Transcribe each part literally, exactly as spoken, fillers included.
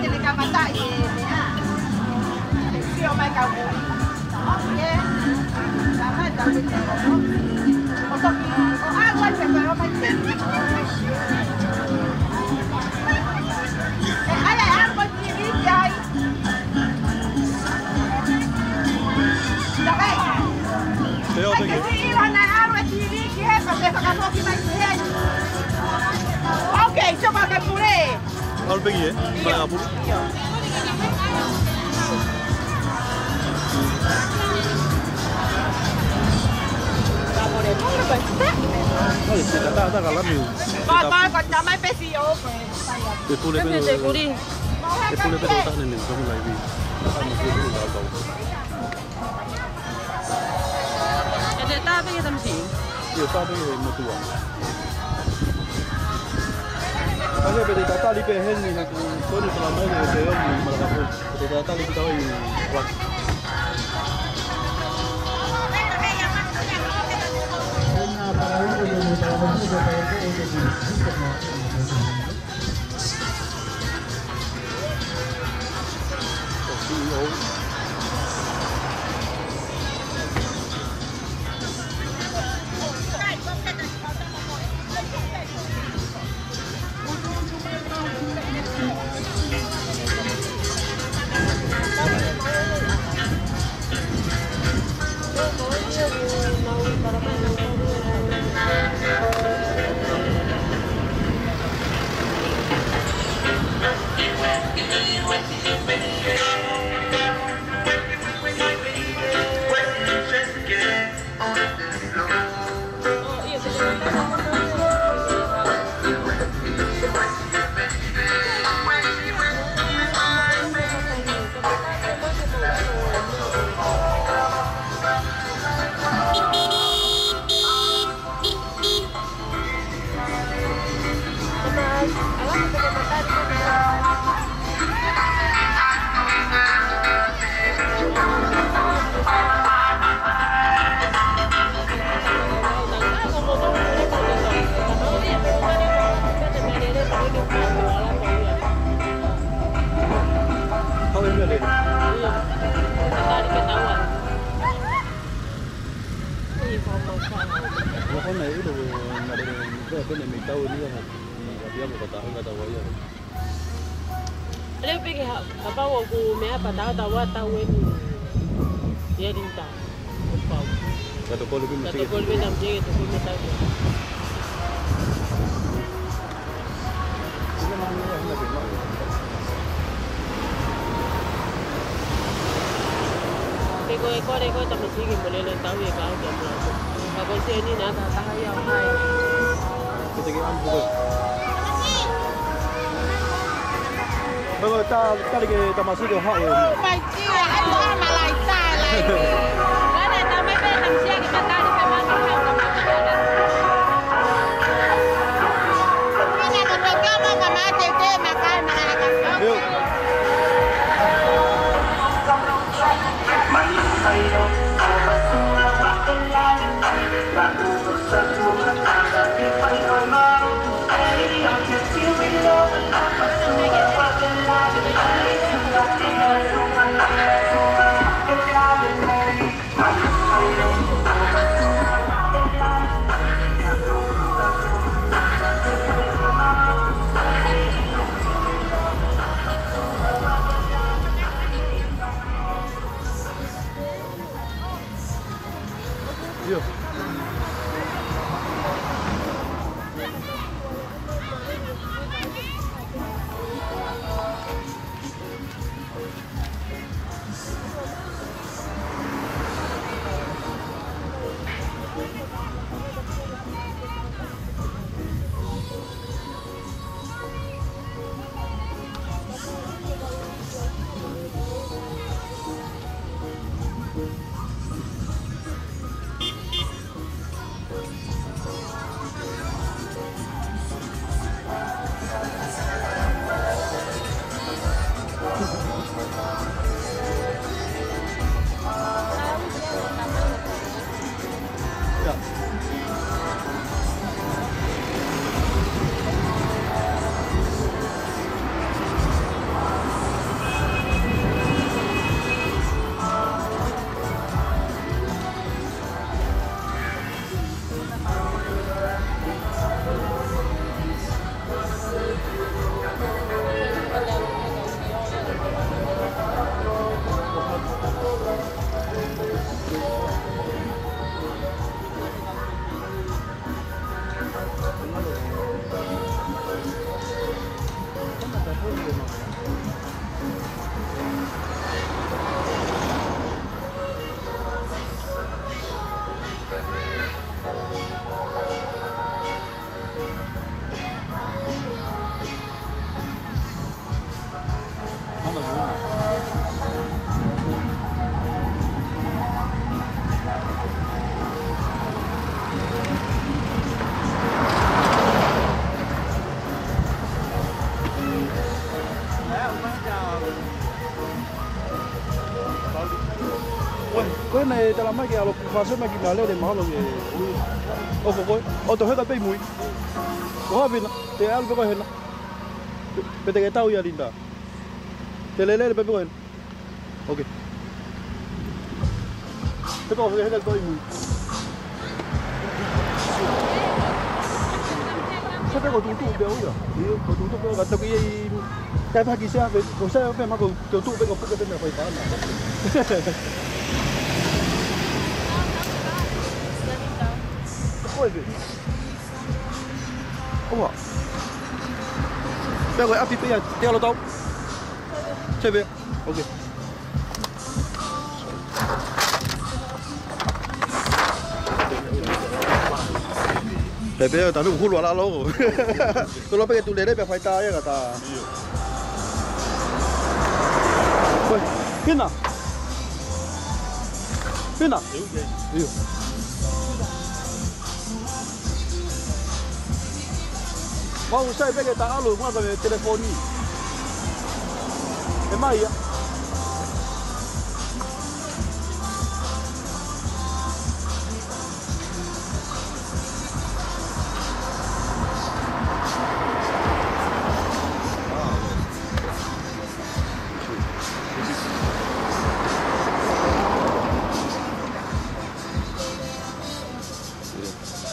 Te ne kamata ʻi he meʻa. Sio mai kau. ʻOku ʻi ai. Kamata ʻi he meʻa. ʻO toki, ʻo ʻalu ai pē ko e ʻomai pē. ʻE, ʻai, ʻai, ʻalu ko e T V ki ai. Pea ʻo peke. Ai, ke ʻilo naʻe ʻalu e T V ki he, pea te fakafoki mai ki he. Ok, so makapule. ʻAlu pē ki he, ʻalu pē. Ai, se ta, ta, ta, ka lami. Ba, ba, ka ta mai pē si o. E pule pē. Pē, pē, pē, pule. E pule pē ʻo taha ne ne, kamu laivi. Kamu pule pē ʻo taha. ʻE te tā pē ki he tamasiʻi? ʻIo, tā pē ki he motuʻa. Ka ke pē te tatali pē heni, he ko Tony Falamoja ʻo te o ni malakapu. Te tatali ki tau i wa. Hau e mea lele. Ia, ko e mea ʻilo, mea lele, mea pene mei tau ni, ia, ia, ia, ko tahu ka tau ia. Leo pē ke ha, kapau ʻoku meʻa pē tau, tau ʻa tau eni. Ia rinta. Kapau. Ka tokoli pē ka masiʻi tokoli pē tau, ia, tokoli pē tau. Ke ko e kole ko e tamasiʻi ke mo lele tau e kau kia mula. Ka ko e sio ni na ta taha ia o hai. Ko te ke amu ko e. Ko e ta, tali ke tamasiʻi ke haʻu. Oh my dear, ai, ai, malai tā, lai. Kale, tā mai pē tamasiʻi ke matali pē maka hau ka maka. ʻE talamai ke ʻalu fāsio mai ki Nalele mahalo ke ui. ʻOku ko koe. ʻO toheka pē ʻi mui. ʻO hā Vina, te ʻalu pē koe hena. Pe, pe te ke tau ia Linda. Te lele pē koe hena. Ok. Te tau heka koe ʻi mui. Sai pē ko tuʻutuʻu pē ʻo ia. ʻIo, ko tuʻutuʻu pē ʻo ka toki ʻi ai. Kai pē haki sea pē, ko sea pē mako, tuʻutuʻu pē ko puke pē meʻa fai pana. Ko e pē. ʻOua. Pea ko e ʻapi pē ia, te ʻalu tau. Sai pē, ok. Pea pea tanu hulu ala lo. Tolo pē ke tulele pea fai tā ia ka tā. Ko e, Pina. Pina. ʻIo. Mau sai pē ke tā ʻalu, muʻa ka me telefoni. ʻE mai ia.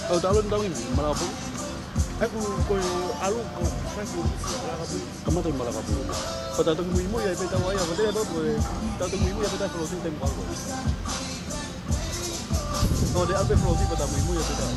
ʻOku tau ʻalu ʻi Malakapulu. ʻOku ko e ʻalu ko e fai ko Malakapulu. Kamata ʻi Malakapulu. Ko e tau toki muimui ai pē tau ai, ko e tau toki muimui ai pē tau floating time kau. Ko e ʻalu pē floating ko e tau muimui ai pē tau.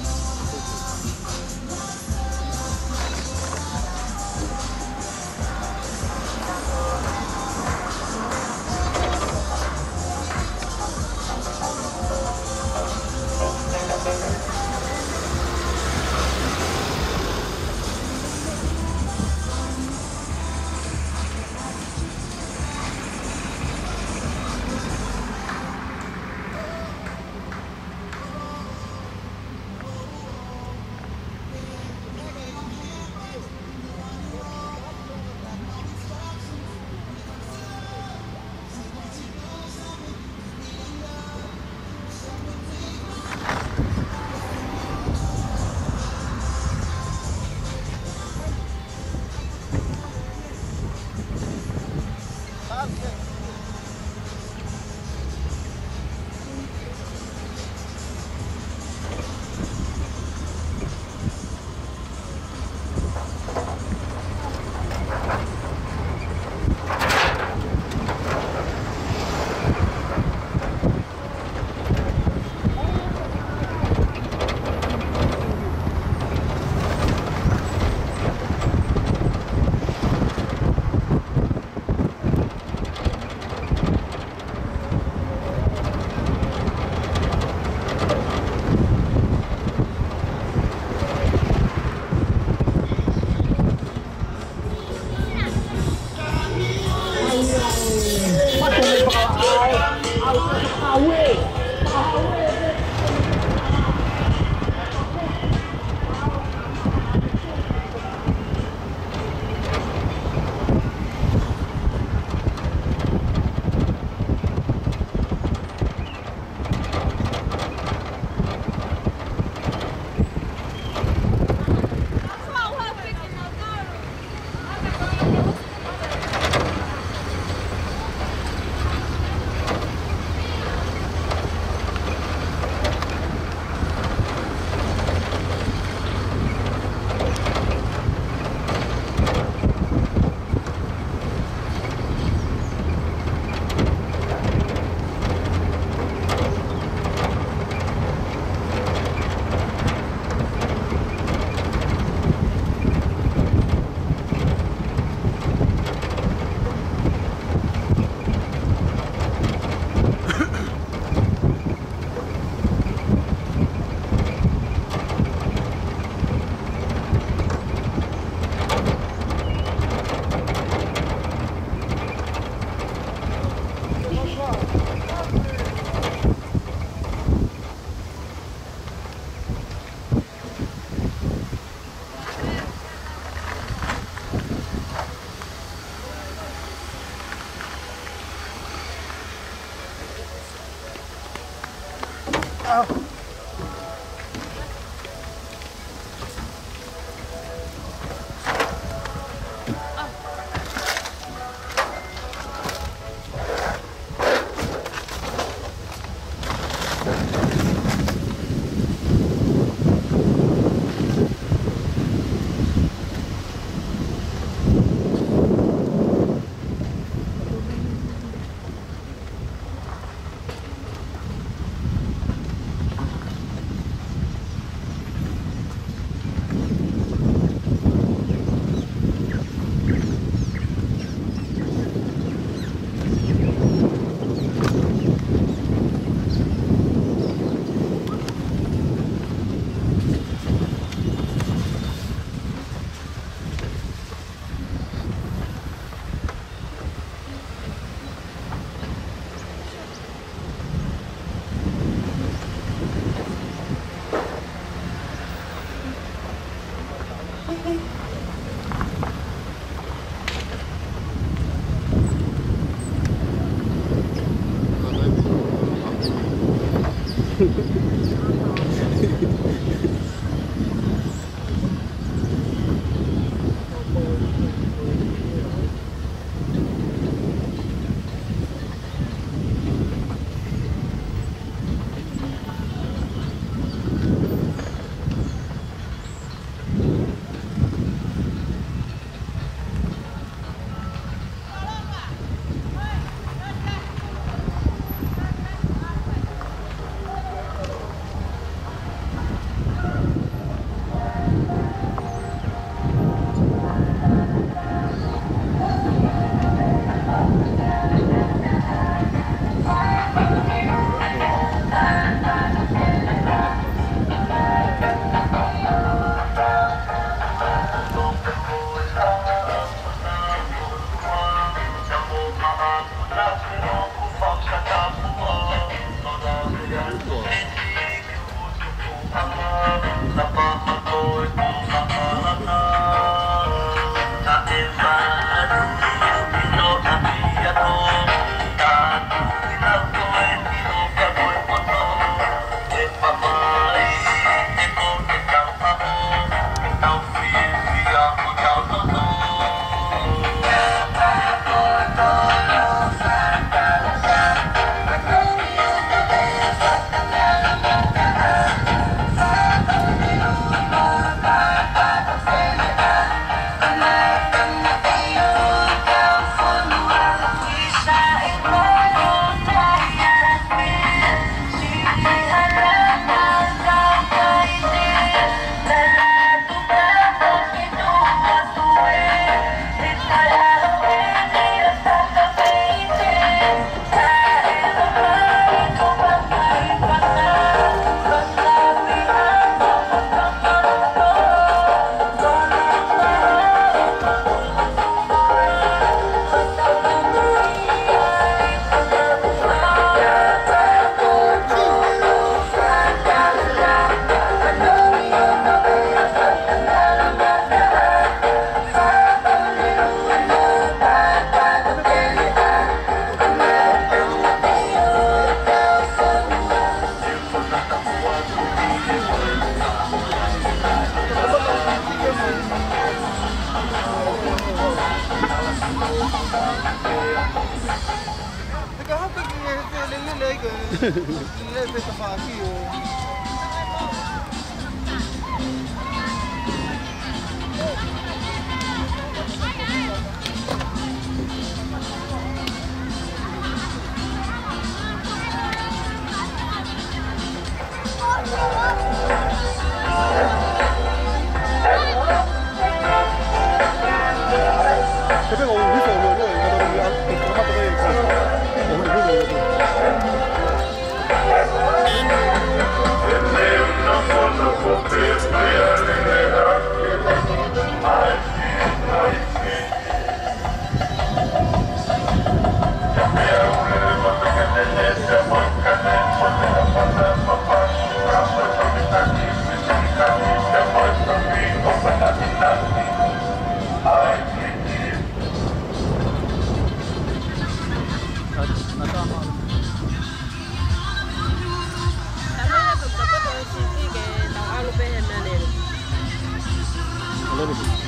Hello.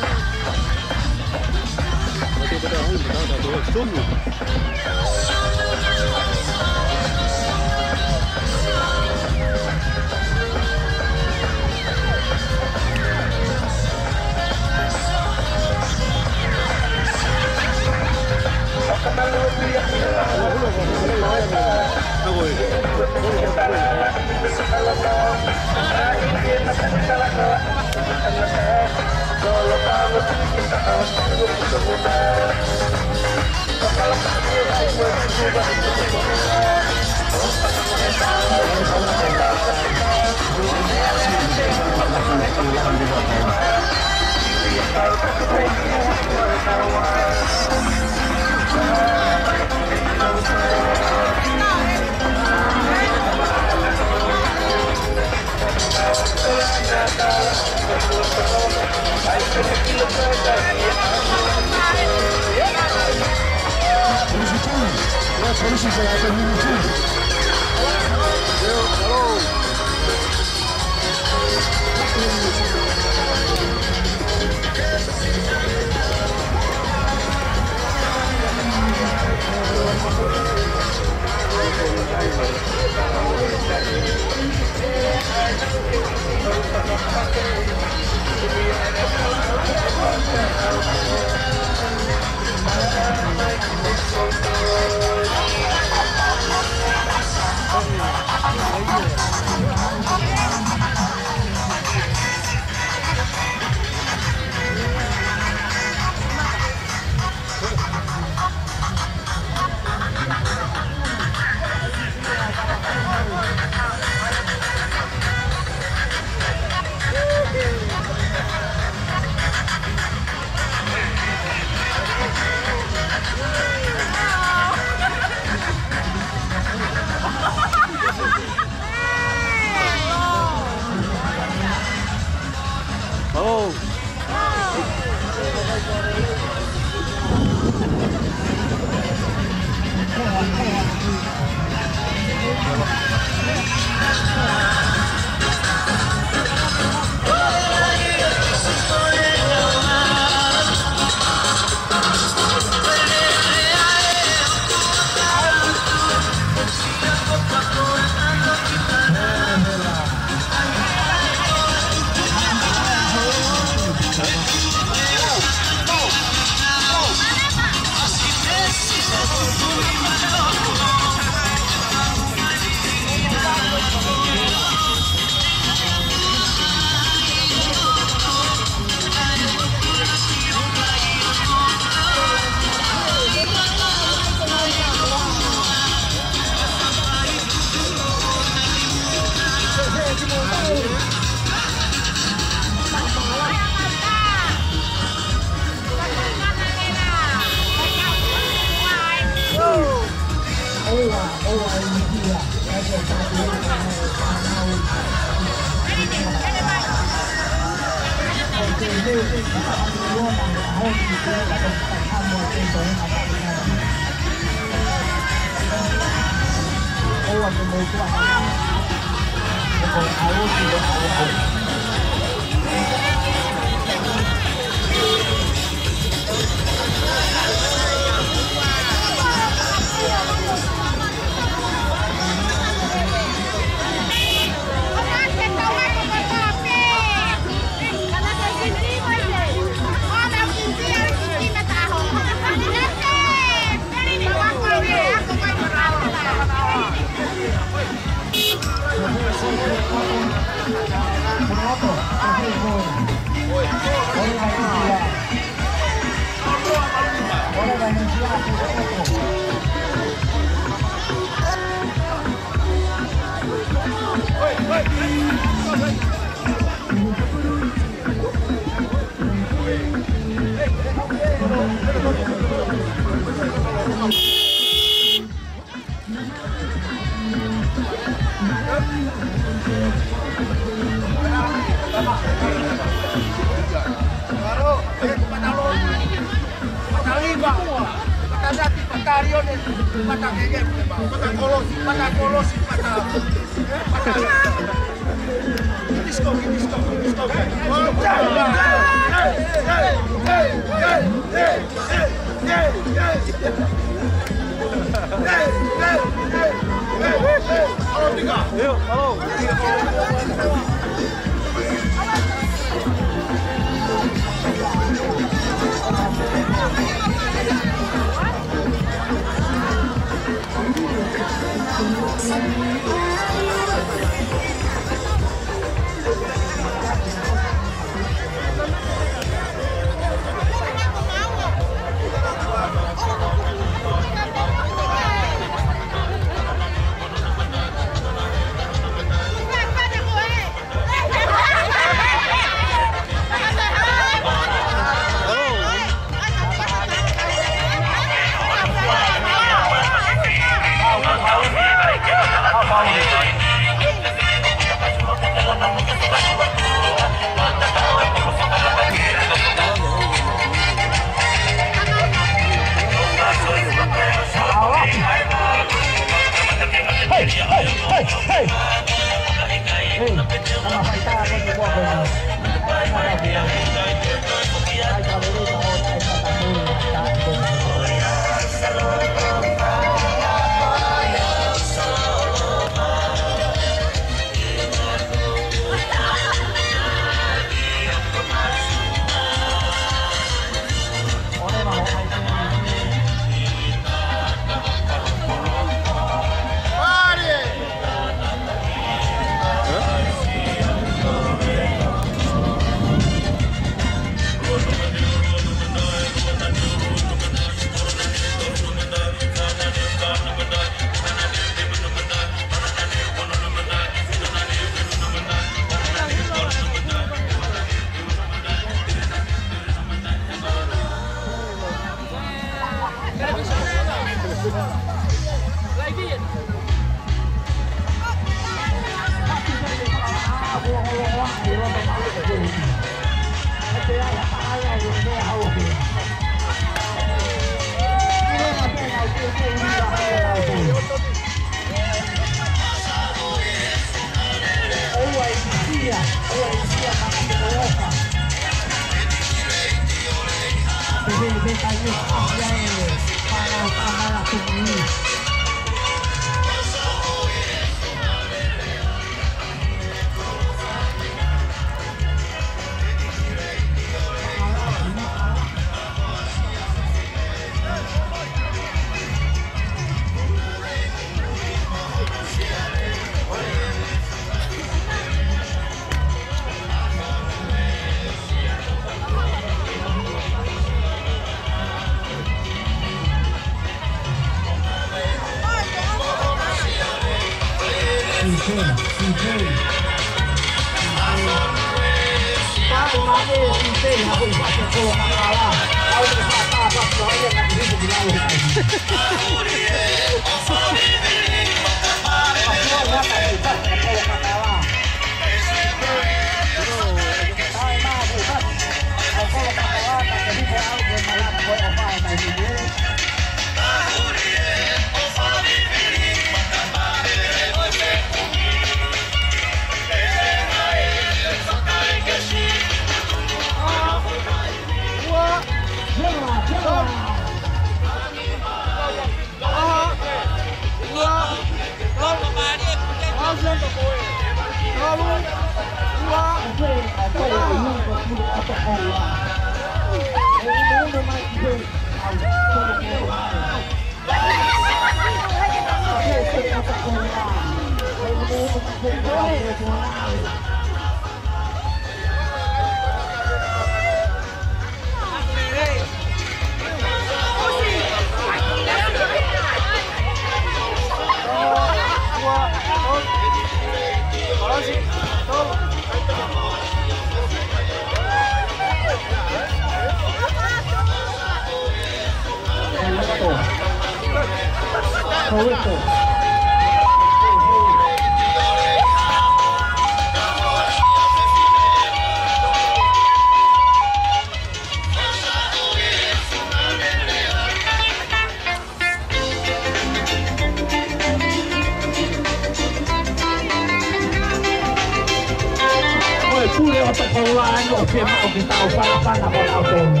Ko e pule ʻo Tokoua ʻoku fiemaʻu ke tau fanafana mo lautolu.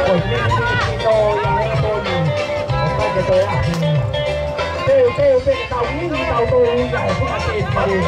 Ko e meʻa ke tino ia he poni. ʻOku ʻikai ke toe ahi. Teu, teu, teu, tau inu, tau tolu ia he funa te pare.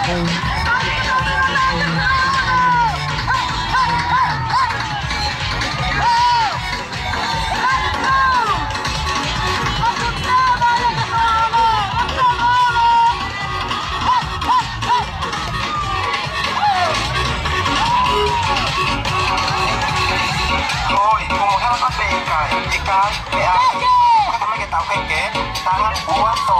ʻOi, ko mo hela pa pe kai, e kai, e a, ko te mai ke tau ke ke, tanga, ua, to.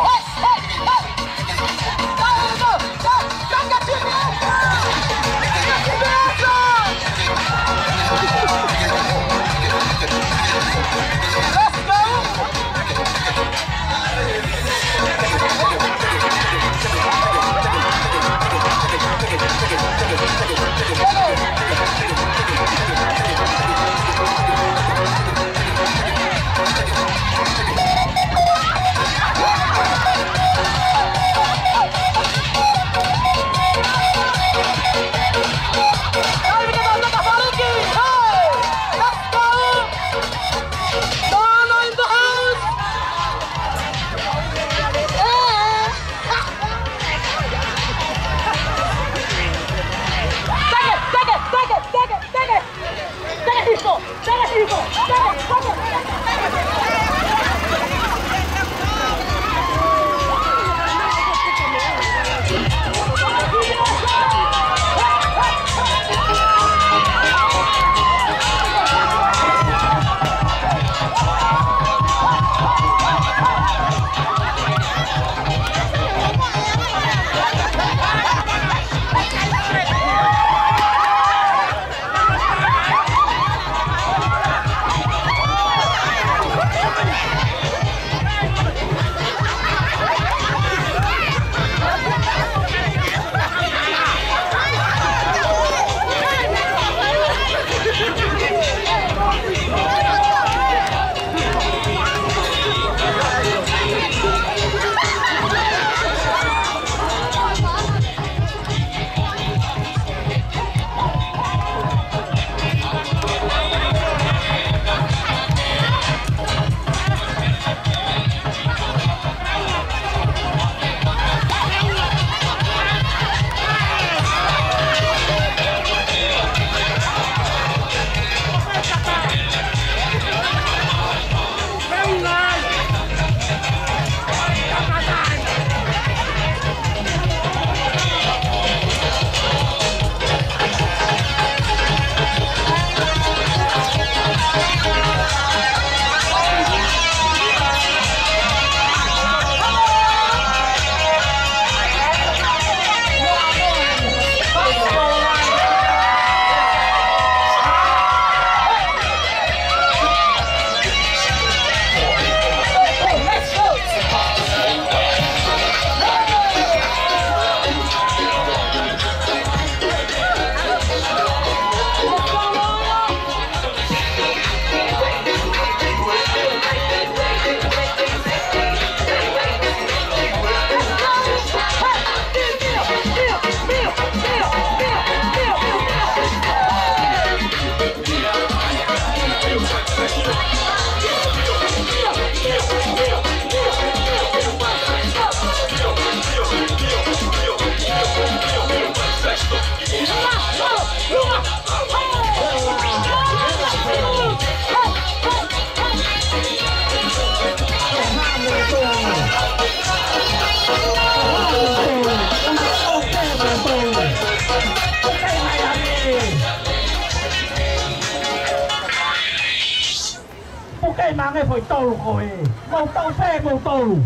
Puke mai ange foʻi tolu ko ē. Mau tau pē, mau tolu.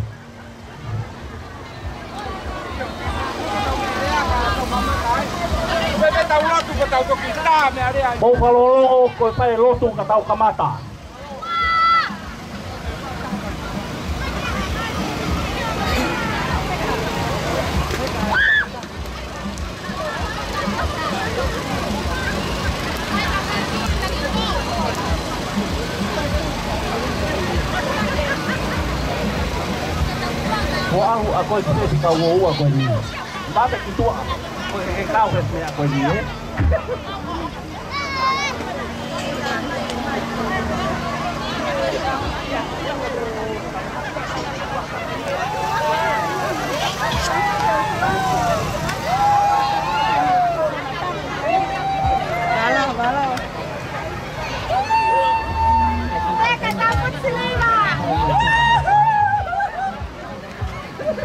Mau fakalolongo ko e fai lotu ka tau kamata. Ko au ʻa ko e kesi kau ua ko eni. Mate ki tuʻa. Ko e kau kesi meʻa ko eni, ē?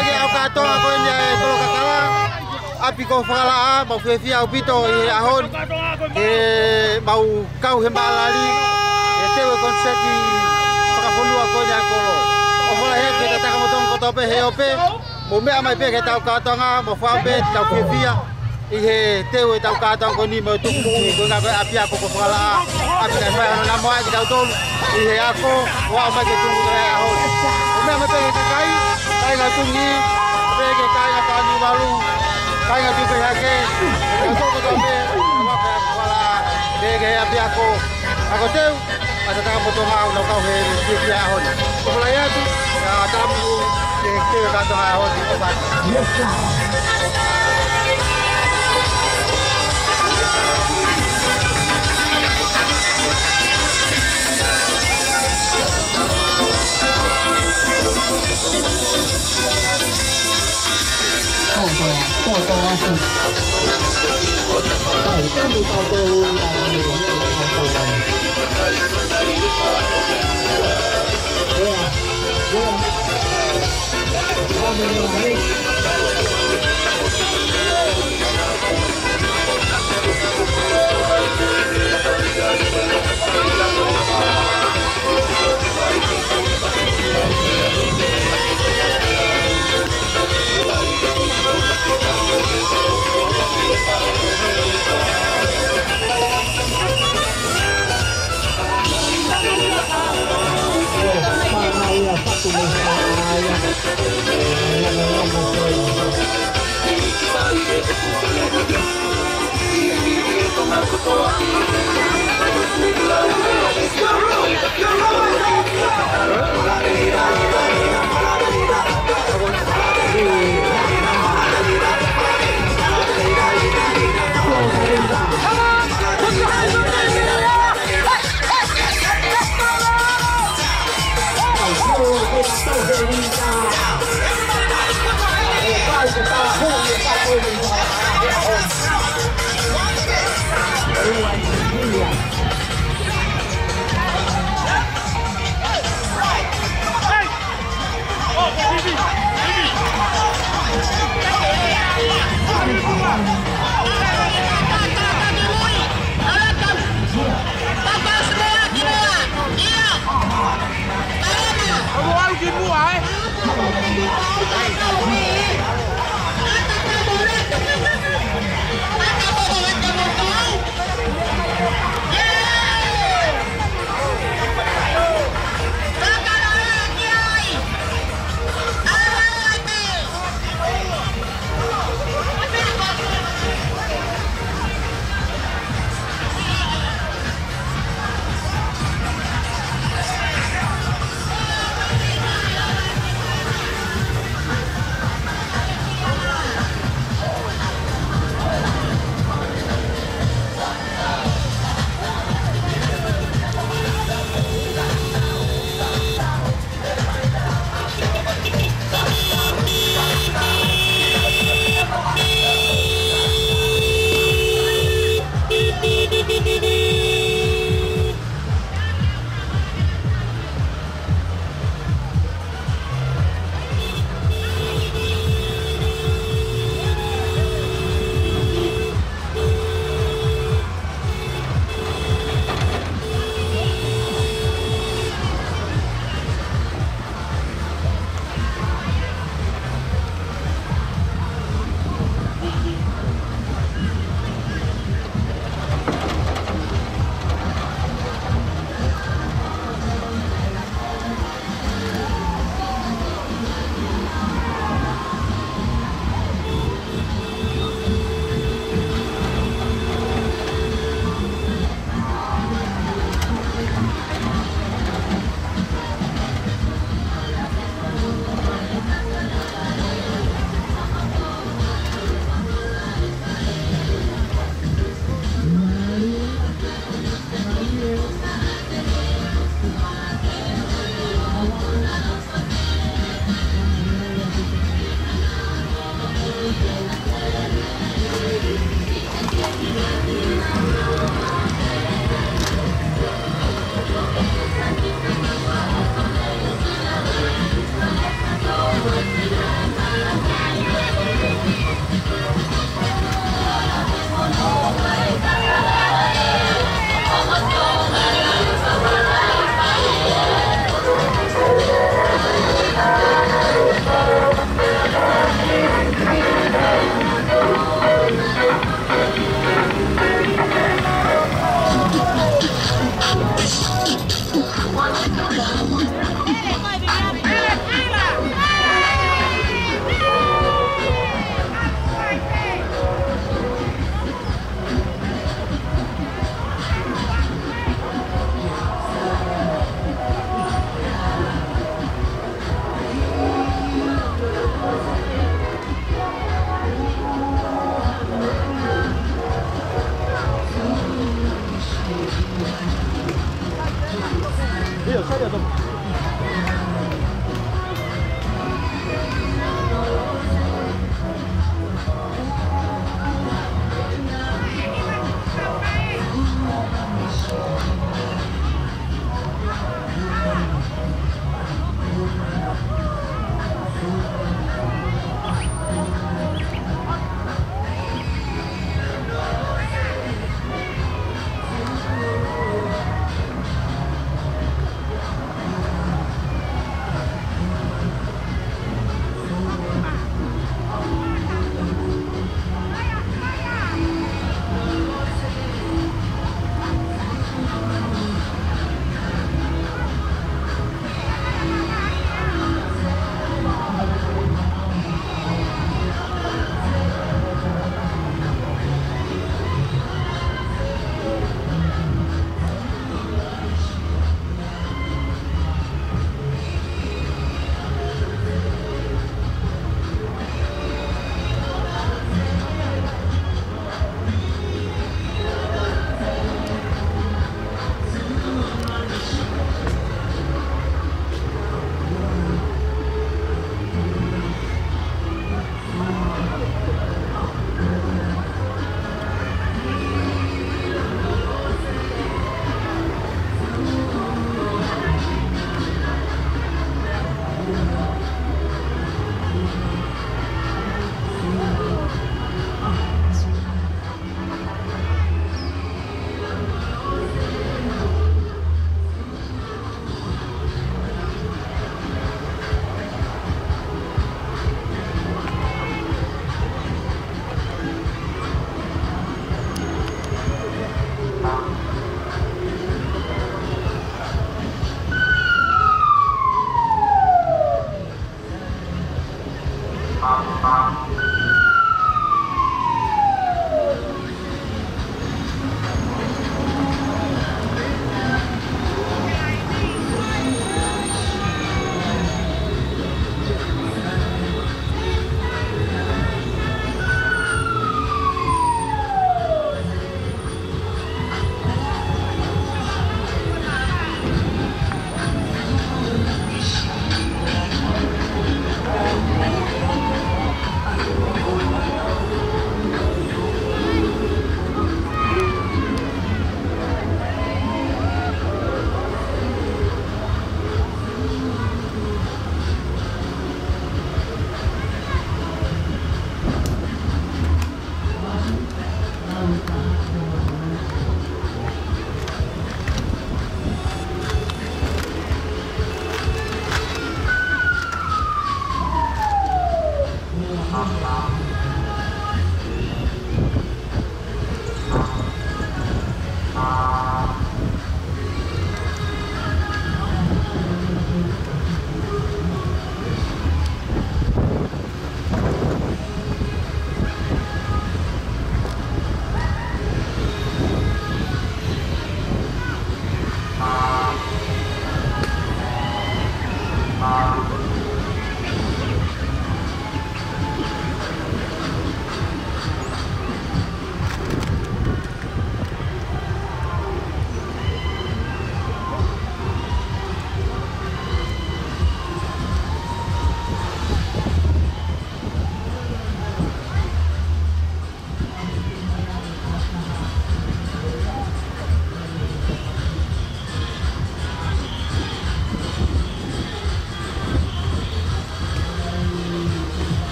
ʻa e kau kātoanga ko eni ʻa e Kolo Kakala, ʻapi ko Fakalaʻā, mau fiefia ʻaupito ʻi he ʻaho ni ke mau kau he malali he teu e koniseti fakafonua ko eni ʻa e kolo. ʻOfa lahi atu ki he tangata mo Tonga kotoa pē he ope, mou meʻa mai pē ki he kau kātoanga, mou fai pē ʻetau fiefia ʻi he teu ʻetau kātoanga ko eni mo e tukutuku ko e ngaahi ʻapiako ko Fakalaʻā, ʻapi naʻe fai hono namoaʻi kitautolu ʻi he ako, ʻo aʻu mai ki he tukutuku ʻo e ʻaho ni. Mou meʻa mai pē ki he kakai, kāinga Tungi, pehē ki he kāinga Tāniuvalu, kāinga Tuʻi Hake, kāinga kotoa pē, ʻo aʻu mai ki Fakalaʻā, pehē ki he ʻapiako ako teu ʻa e tangata mo Tonga ʻoku nau kau he fiefia ʻaho ni. ʻOfa lahi atu, ʻa e tau mo e teu kātoanga ʻaho ni, ʻofa atu.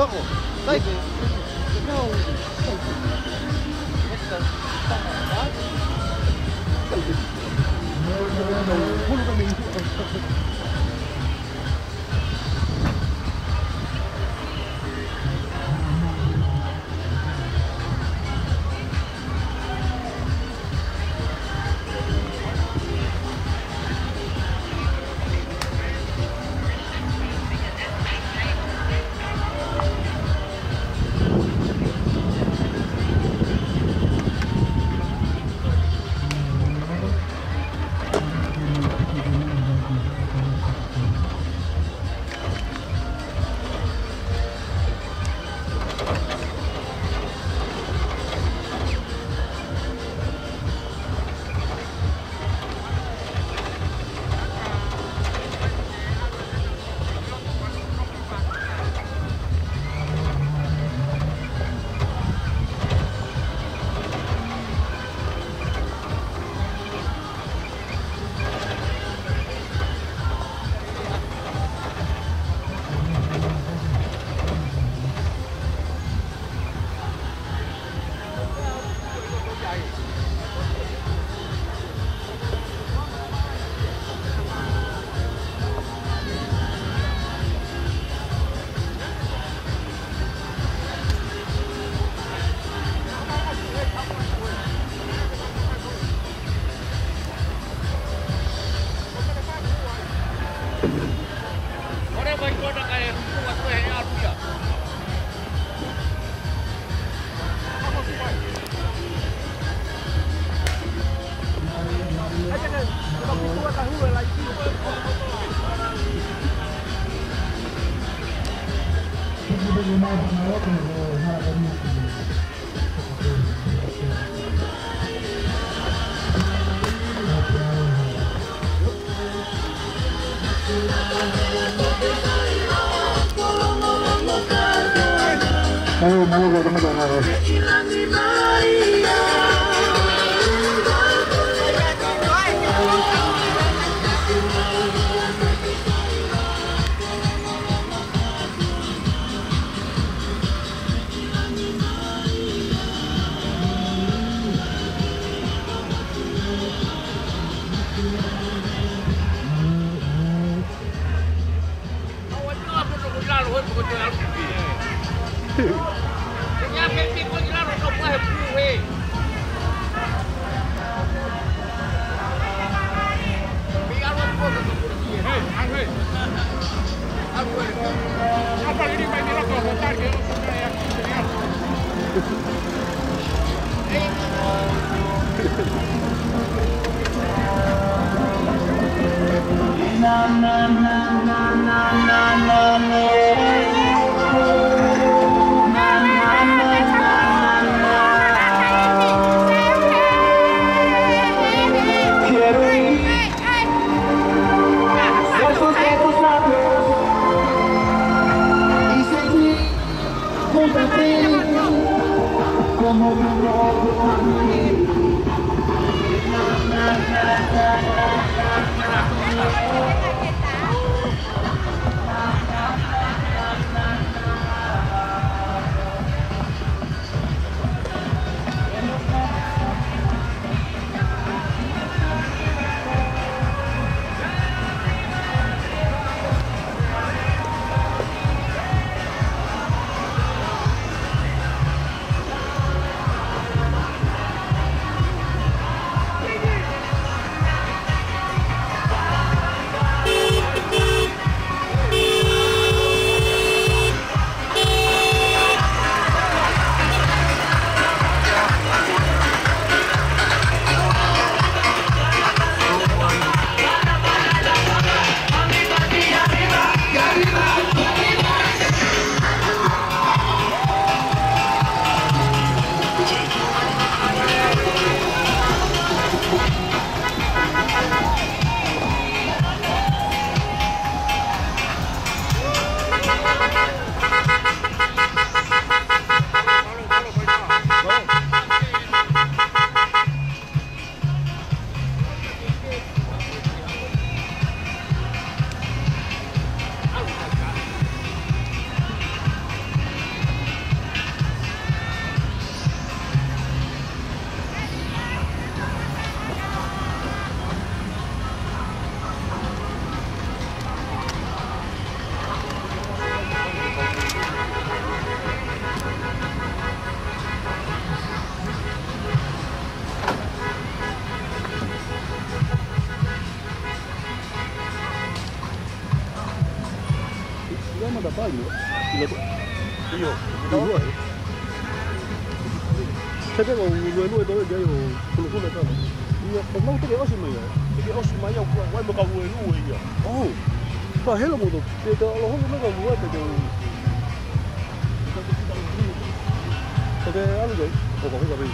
Toko, like, no, Ia mata pai mo. Ia ko. Io. Io. Te ke ʻo luelue tole ke ʻo kulukulu tole. Ia ko mau te ke ʻosi mai ia. Te ke ʻosi mai ia ʻoku ʻai mo ka luelue ia. Oh. Ka helo mo to. Te te ʻalu holo mo ka lue te ke. Te ke ʻalu ke. ʻO ka heka pē.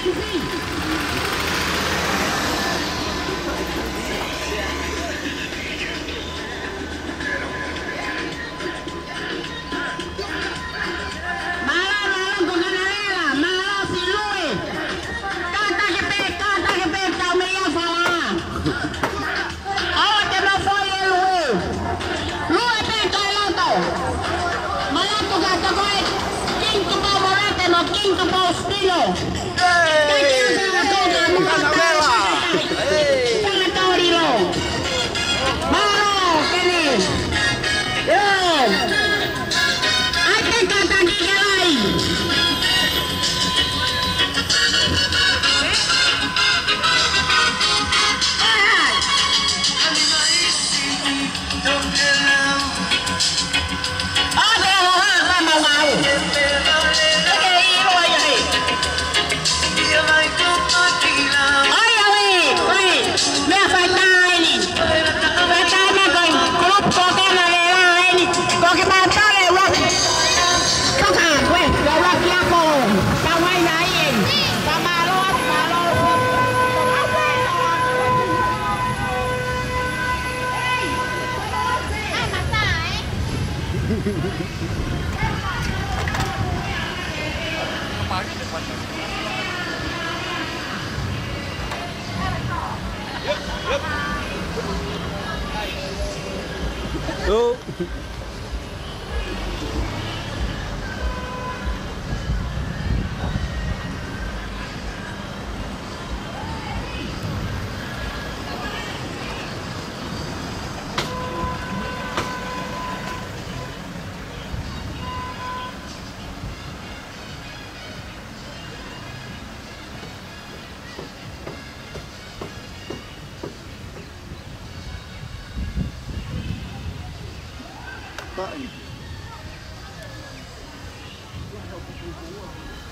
Mālō, mālō, ko Kanalela, mālō si Lue. Kātaki pē, kātaki pē, tau meʻa fala. ʻOua te mou foʻi e Lue. Lue pē kai loto. Mālō tu ka toko e King Tupou Morate mo King Tupou Stilo. Thank you, Kanalela. Hey. Mālō, Kene. Yo. ʻAi ke kātaki ke lai. ʻAi ke ʻalu ha mama wau. ʻAi ke ʻilo ai ai. ʻAi, ʻalu, ʻalu. Meʻa faitā eni. Faitā eni ko e group ko Kanalela eni. Ko kimautolu e Rocky. Toka, ko e, ko e Rocky ako. Ka wai ai eni. Ka mālō, mālō. Yo. Taʻi.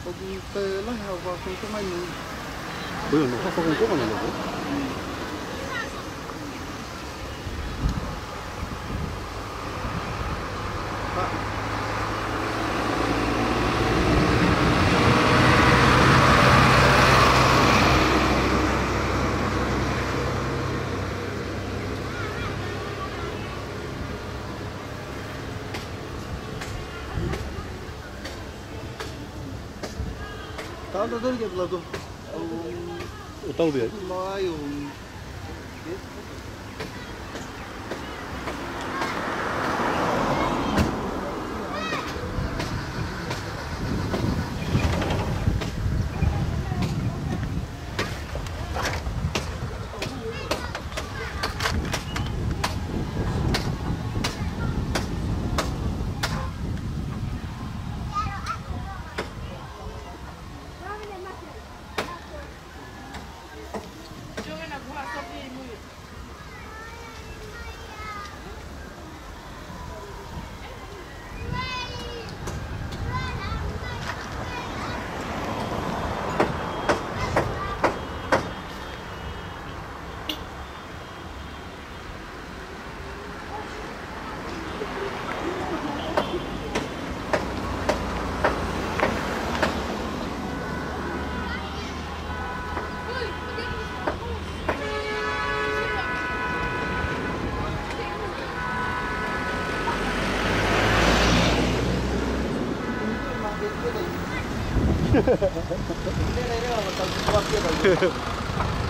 ʻOku te lahi ha fakakonga mai nui. Ko ia, no, ha fakakonga mai nui. Tau tatau ke plato. ʻO tau pē ai. Mai o.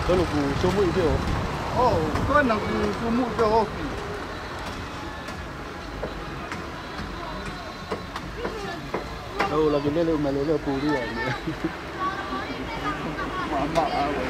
Kona ʻoku sumuʻi pē ʻo. ʻŌ, kona ʻoku sumuʻi pē ʻo. ʻŌ, laki lele, uma lele, puli ai. Mama, ʻalu.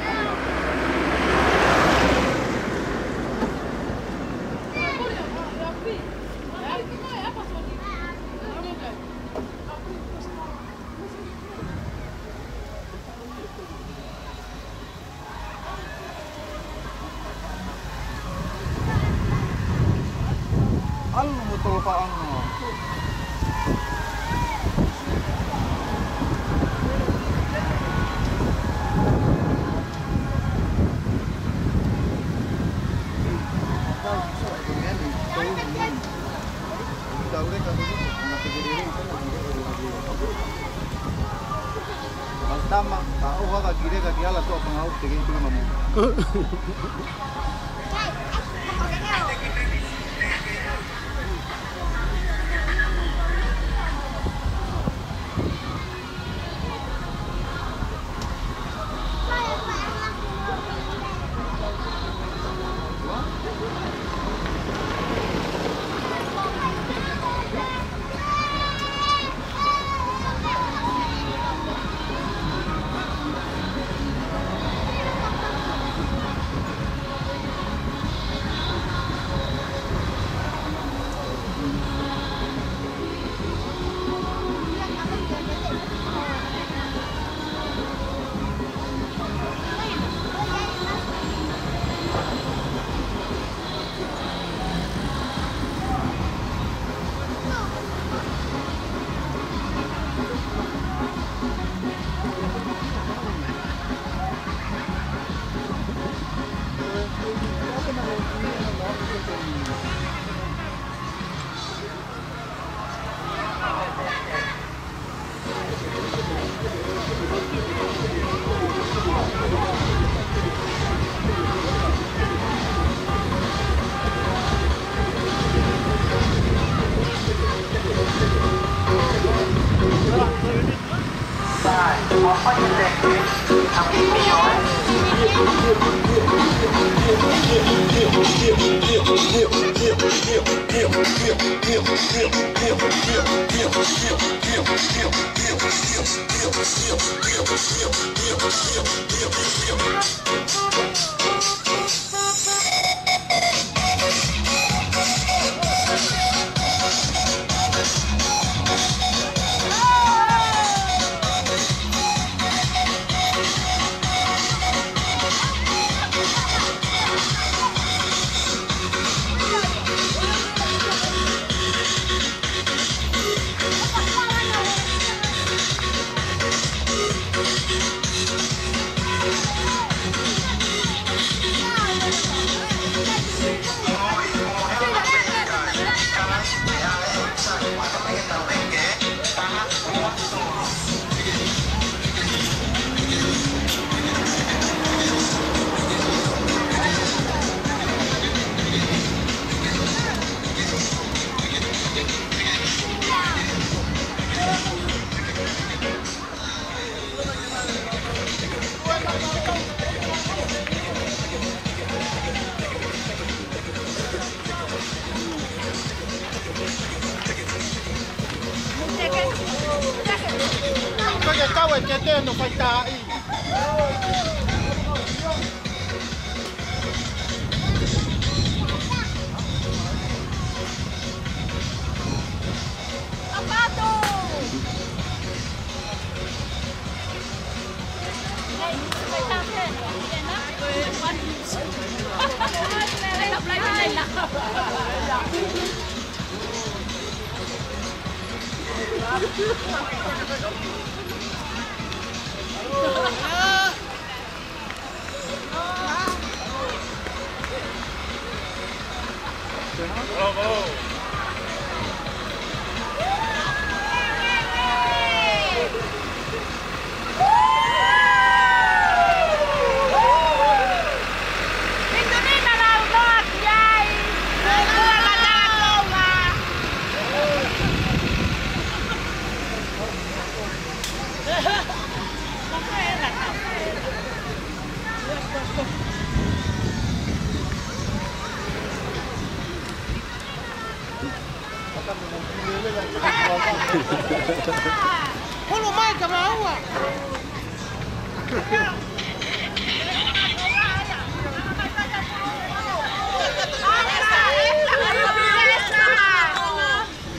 ʻAlu mo tolo paʻanga. Tama, ka ʻoho ʻa e kileka ki ala toʻa pangaʻu te kei tuku mamu. Ko e kau e kete no fai taʻi. Holo mai ka maua.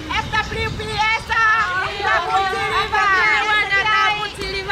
F W P S, F W P S, F W P S,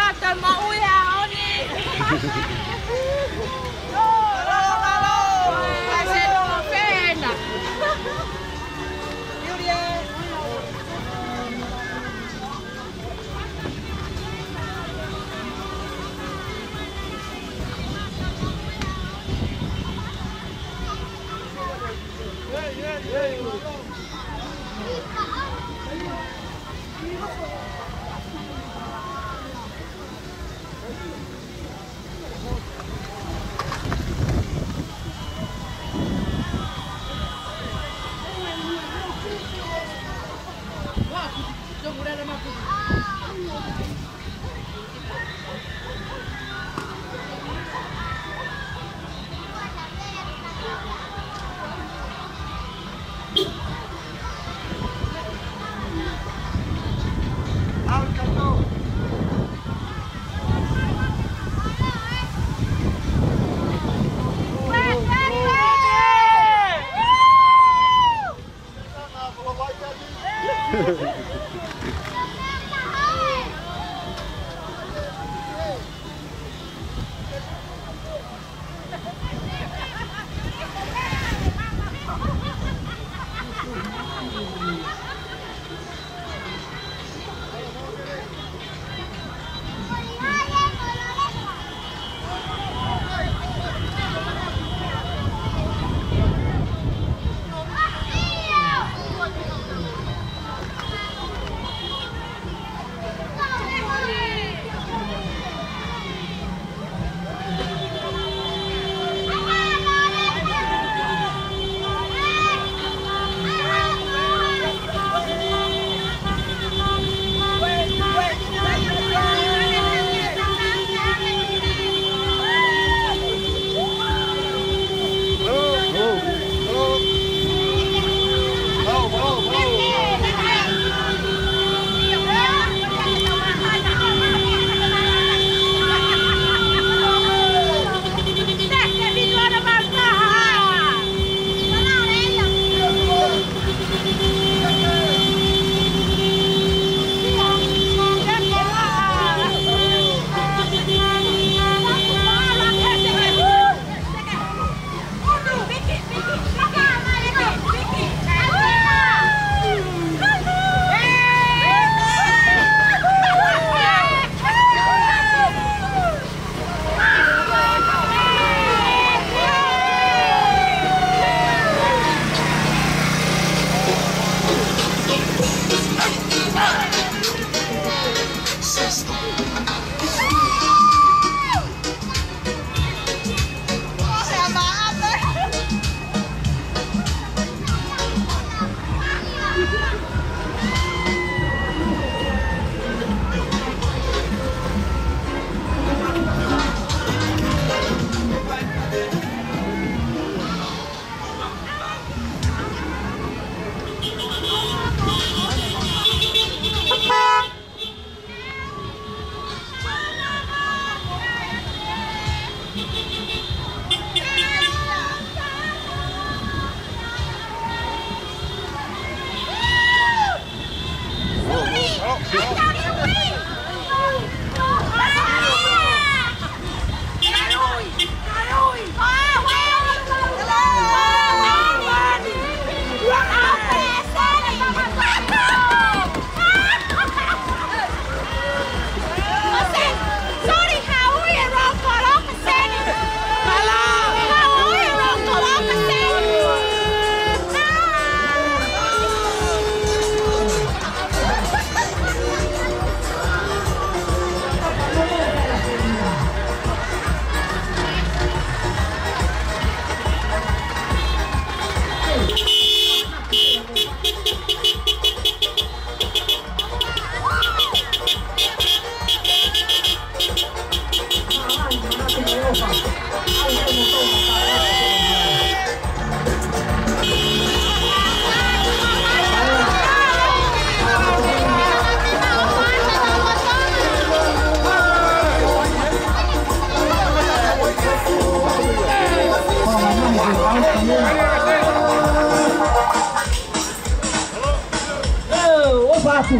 Mā.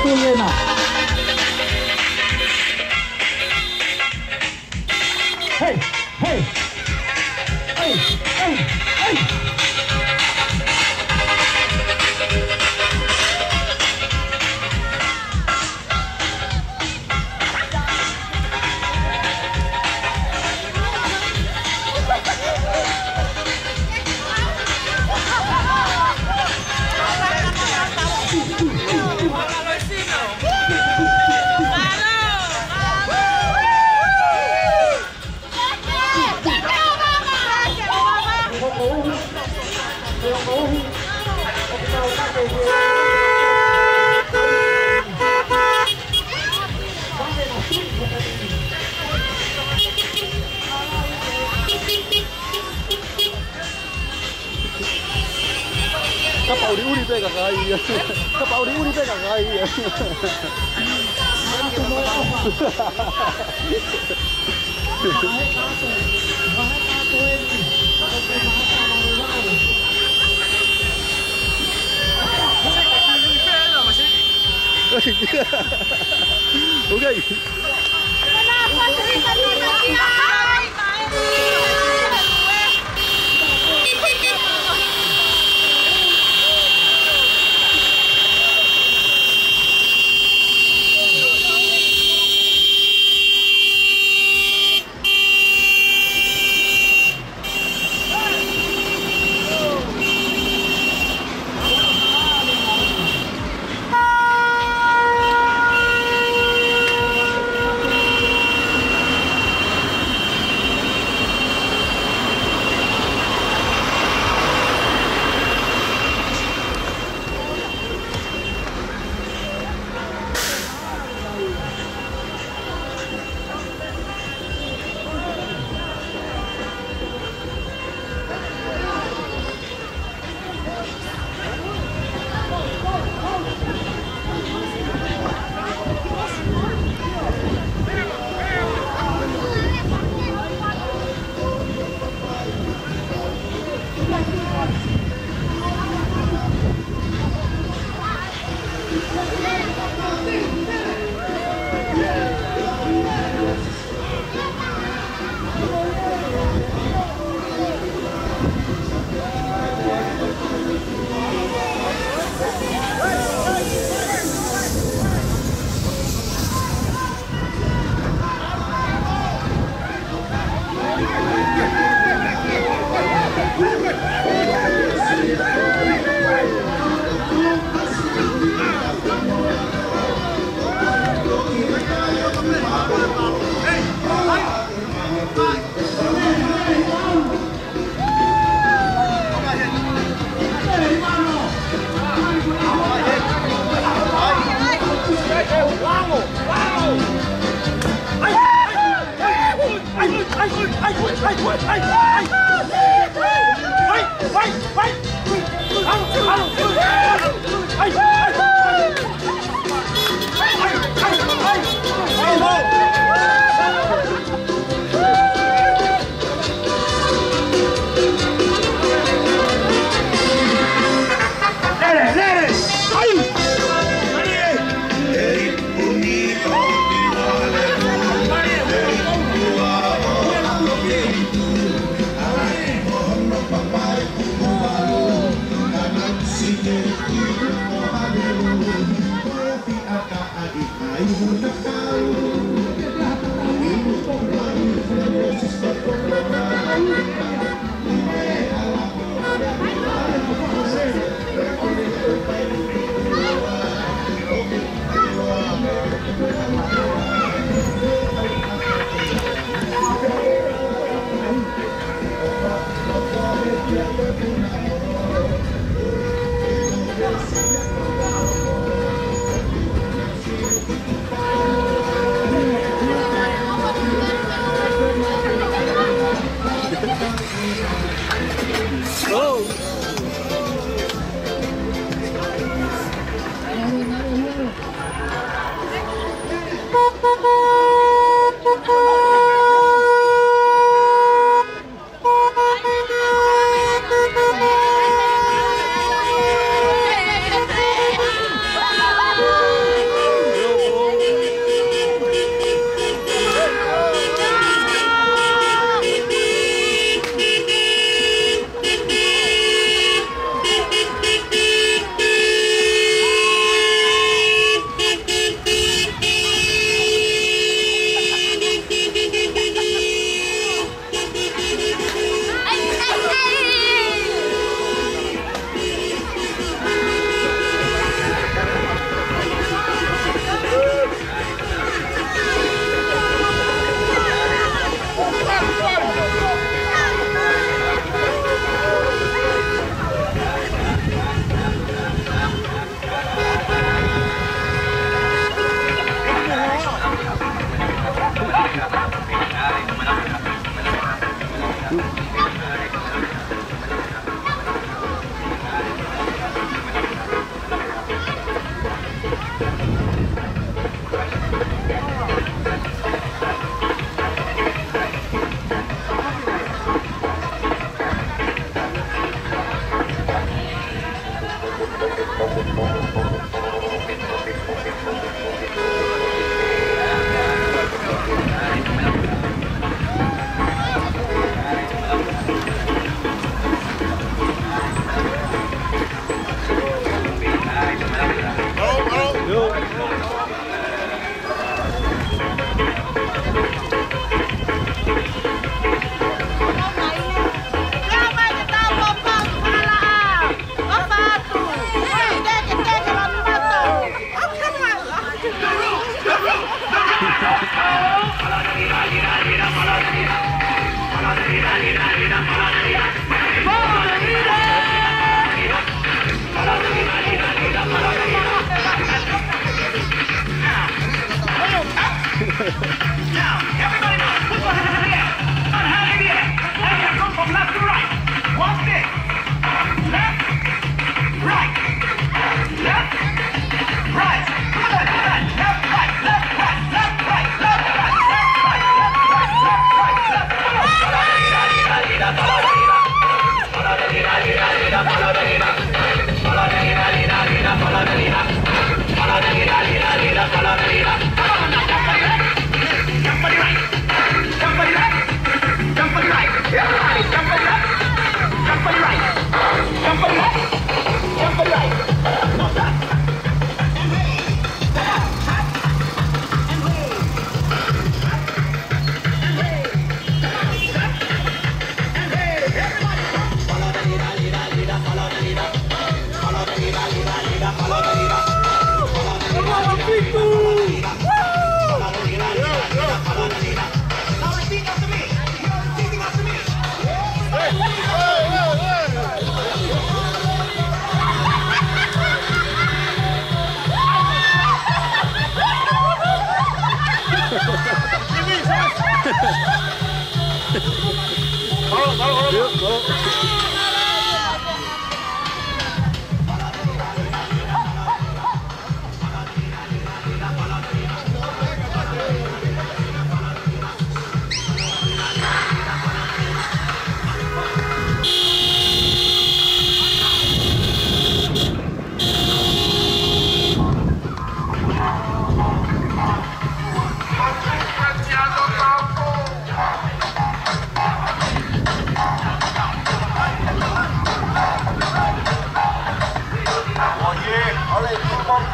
Tui ena. Hey, hey. Hey, hey, hey. Kapa ʻuliʻuli pē kakai ia. Kapa ʻuliʻuli pē kakai ia. Okay.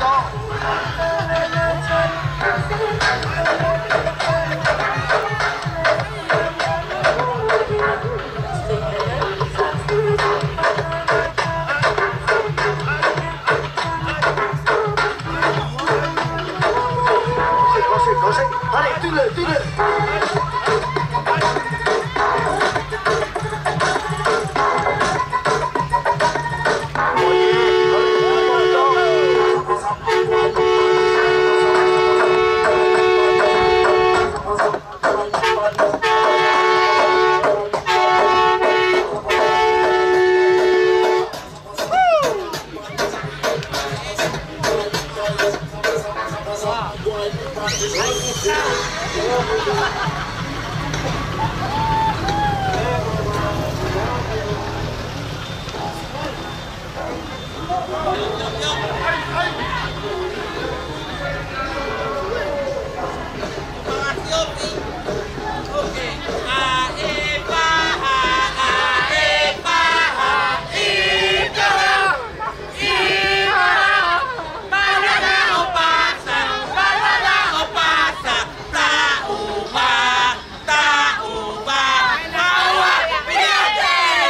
Taʻu ua, taʻu ua, piliate!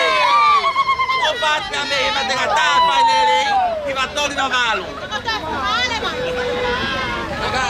ʻO pata me hiva te ngata fai lelei, hiva tolu hiva valu. Aka.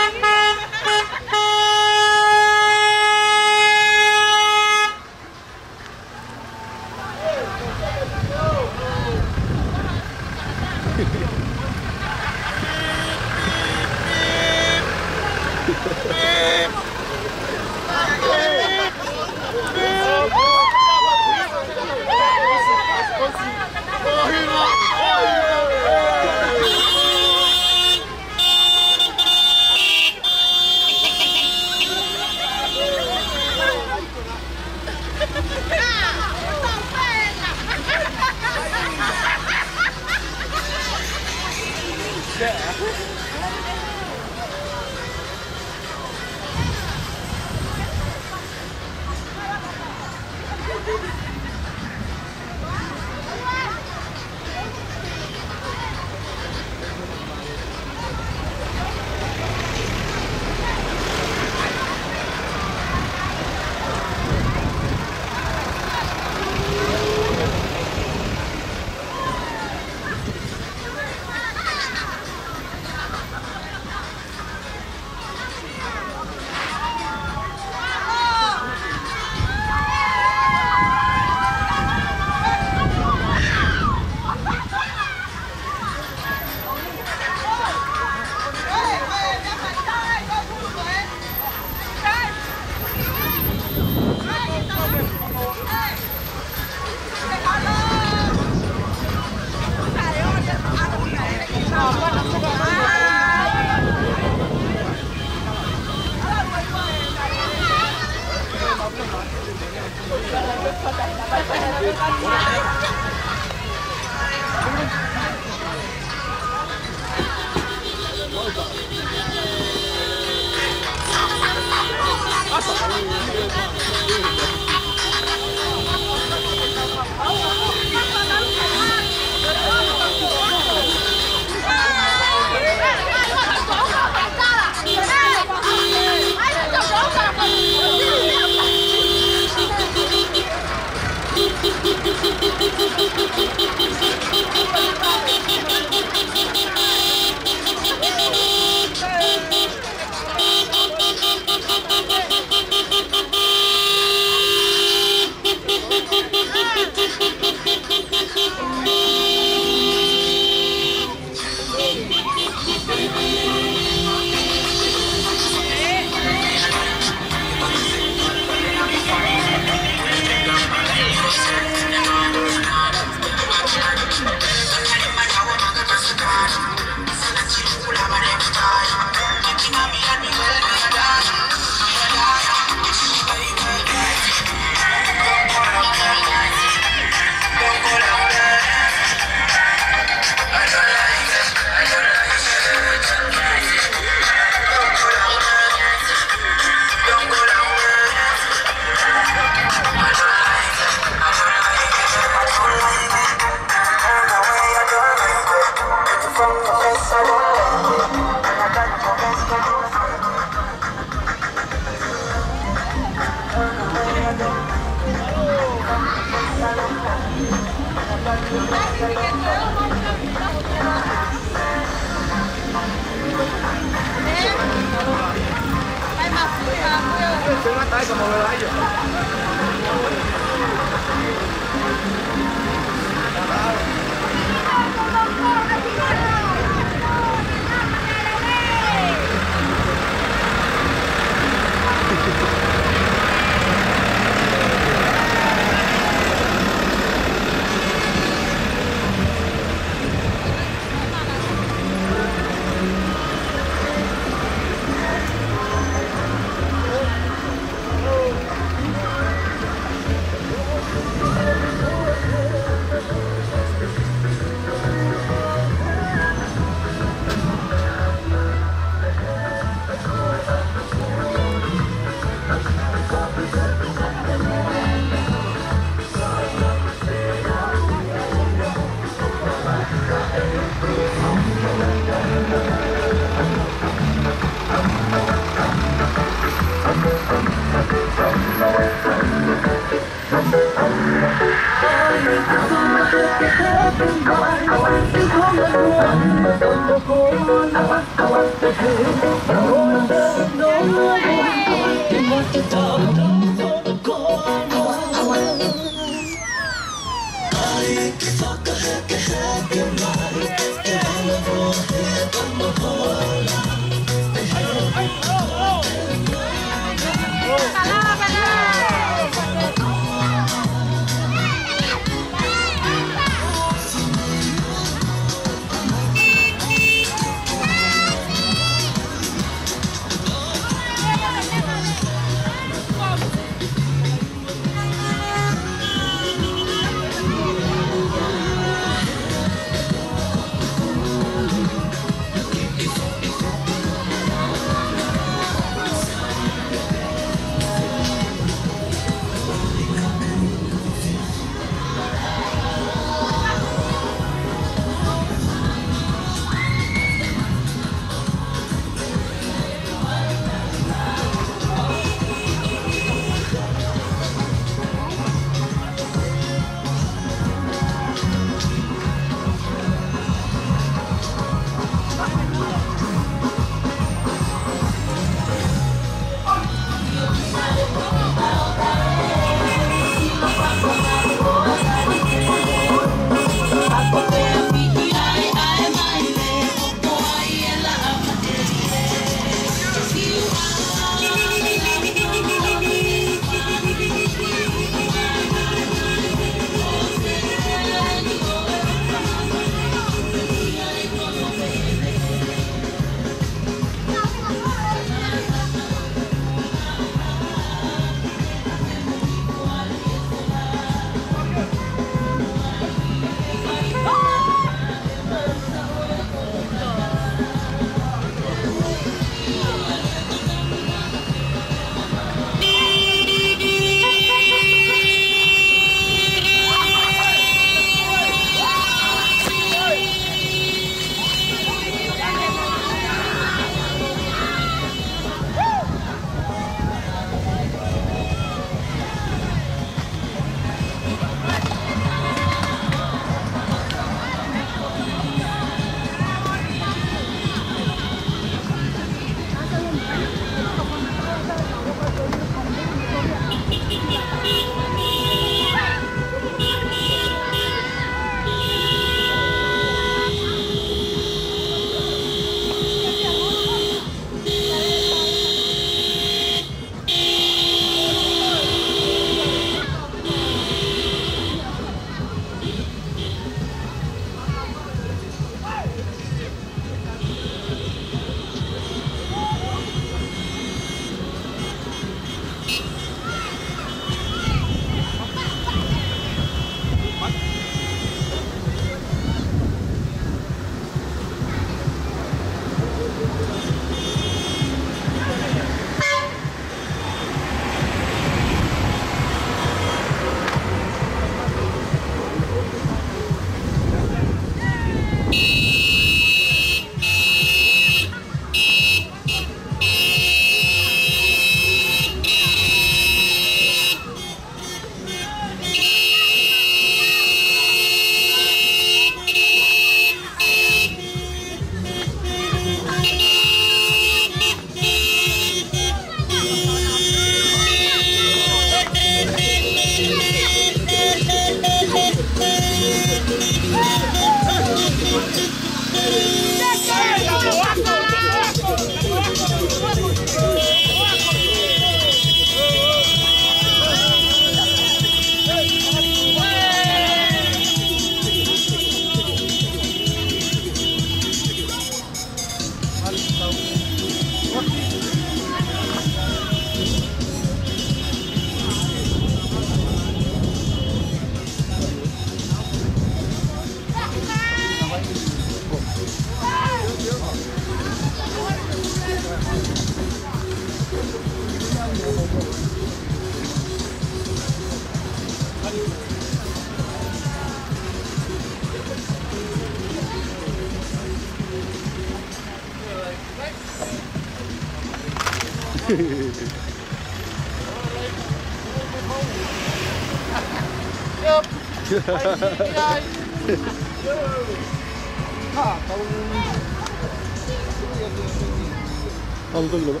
Alu tau lava.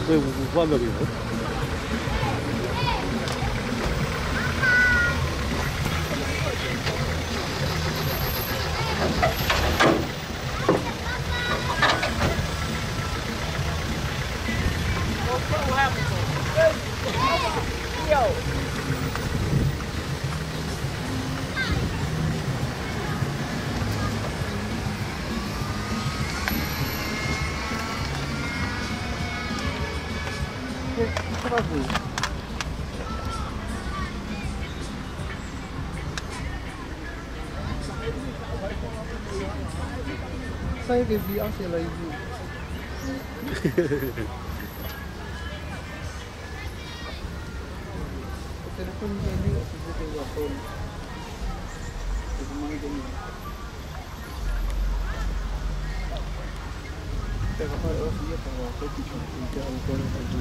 Ē, u, u, u, u, u, u. Sai ke vi ase la ibu. Telefoni ke ni, o te te wa ko. Te te mai ke ni. Te ka pai o si ia ka wa ko ki ki te au ko le ka tu.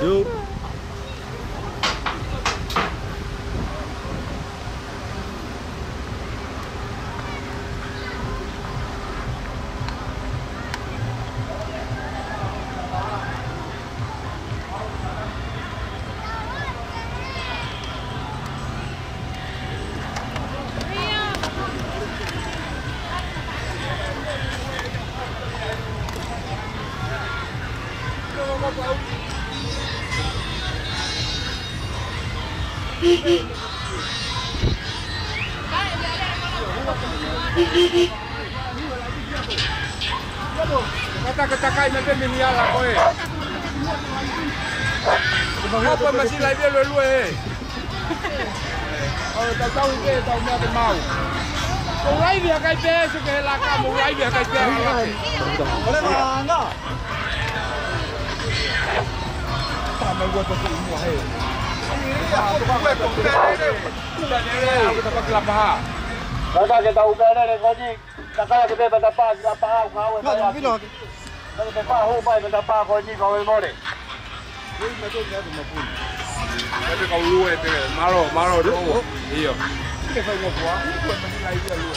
Yo. Kata ke takai mei pē mei he ala ko ē. Opa masi lai velo lue ē. Au tau tau i pē tau mea ke mau. Ko lai via kai pē su ke la ka mo lai via kai pē ala ke. Ole manga. Tama ua tau mua he. Ia, ko ua tau mua he. Kata ke tau pēlele ko eni, kata ke pē matapā ki la pā au kau e mai aki. Kata ke pā hou mai matapā ko eni kau e mole. Kata kau lue te, mālō, mālō, tō. Io. Ke fai ngofua, ko e mani lai ia lue.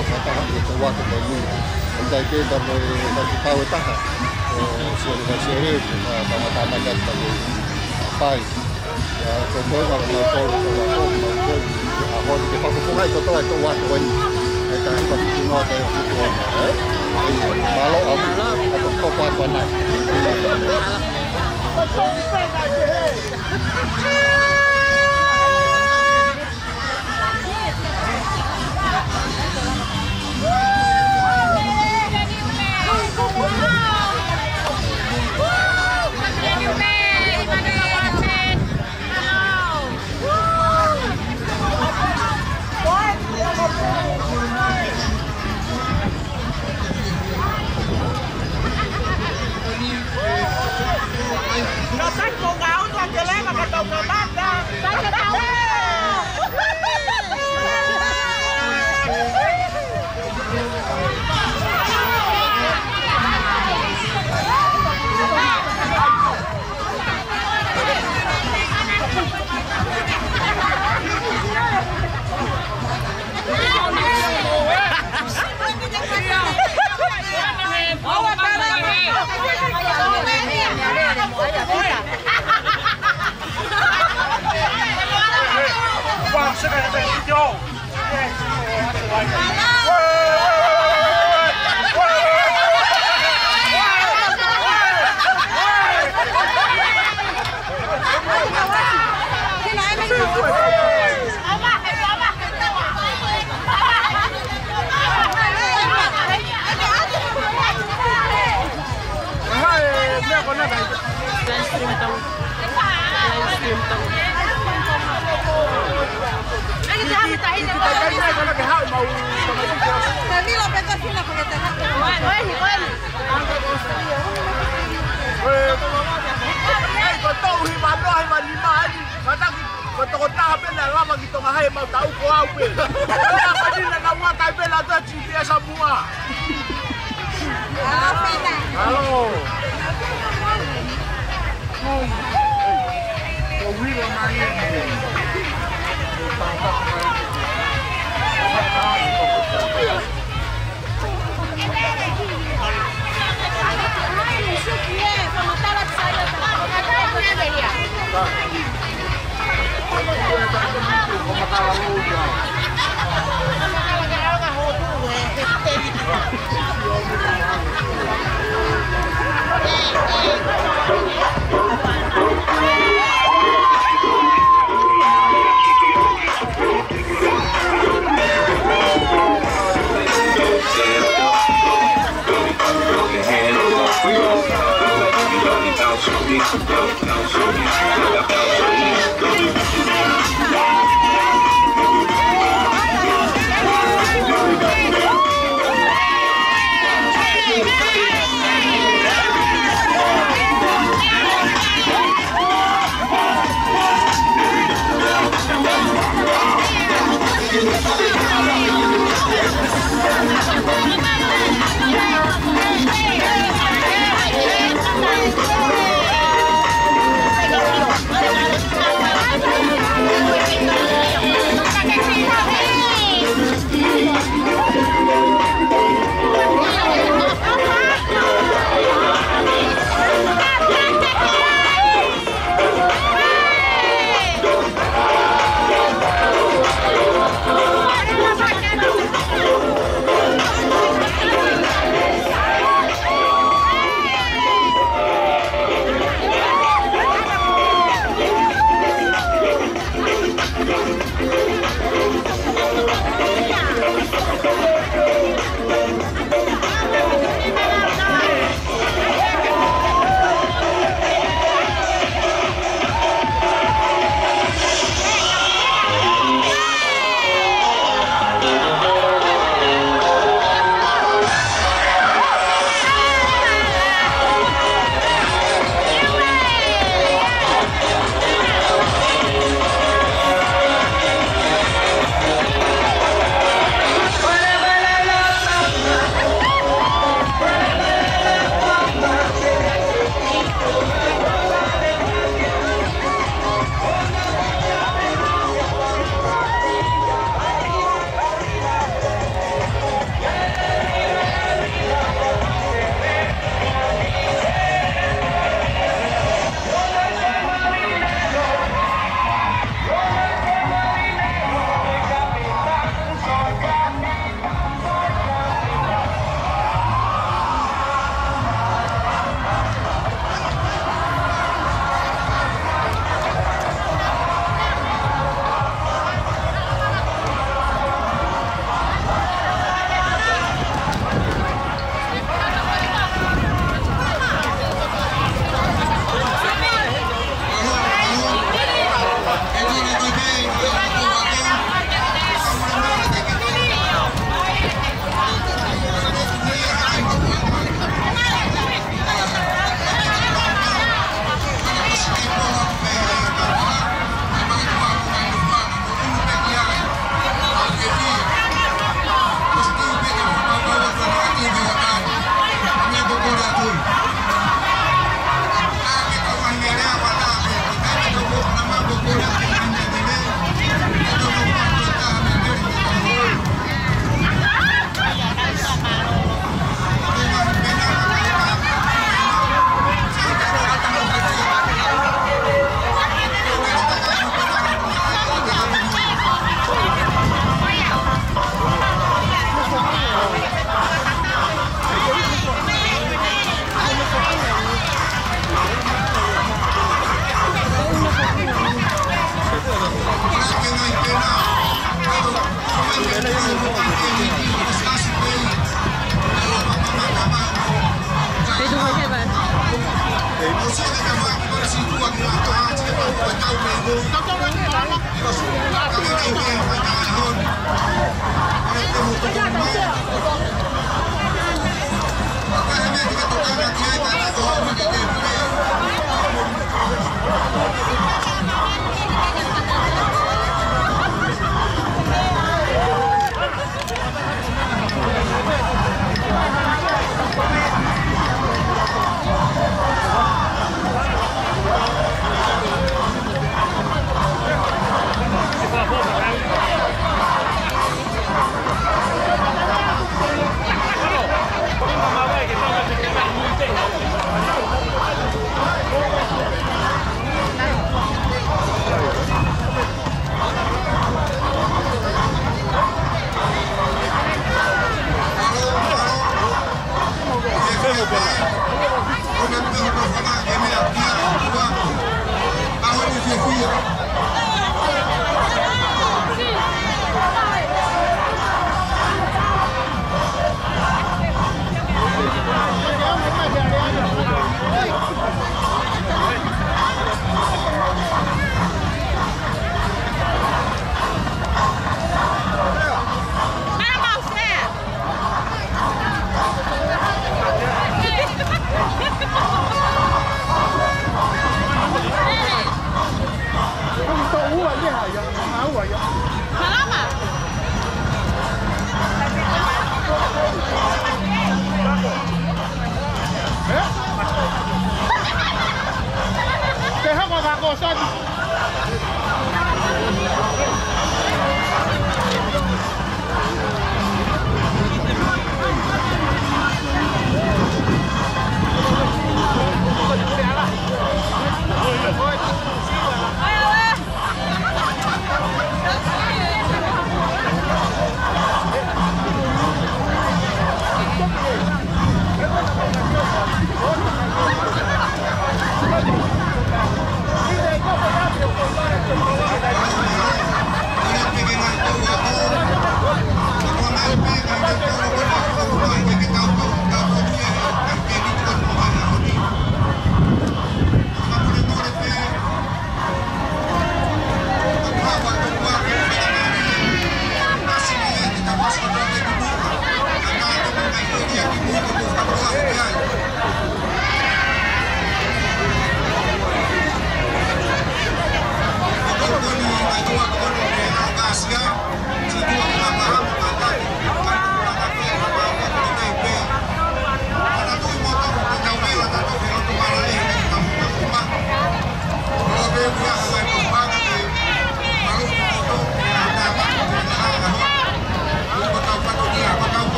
fakataha ʻi he tau ako ko eni. ʻOku ʻikai ke ta mo e fakatau ʻe taha. ʻE, sio le, sio le, ka, ka mata mai ka ta mo e pai. ʻIa, ko e ko e ka, ka, ka, ka, ka, ka, ʻa hono ke fakafofongaʻi kotoa e tau ako ko eni. ʻE ka hiva ki noa ka e o ki noa, ē? ʻE, mālō ʻaupito, ʻa ko ko ko ko nai. Ko e, ʻei, ko e tau hiva noa, hiva nima, ʻai, kātaki, ko e tokotaha pē naʻe lava ki Tonga Hai ʻemau tau ko au pē. Ko e ʻa Fenina na ua kai pē la ta ti pia sa mua. Alo. Ko e hiva mai ē.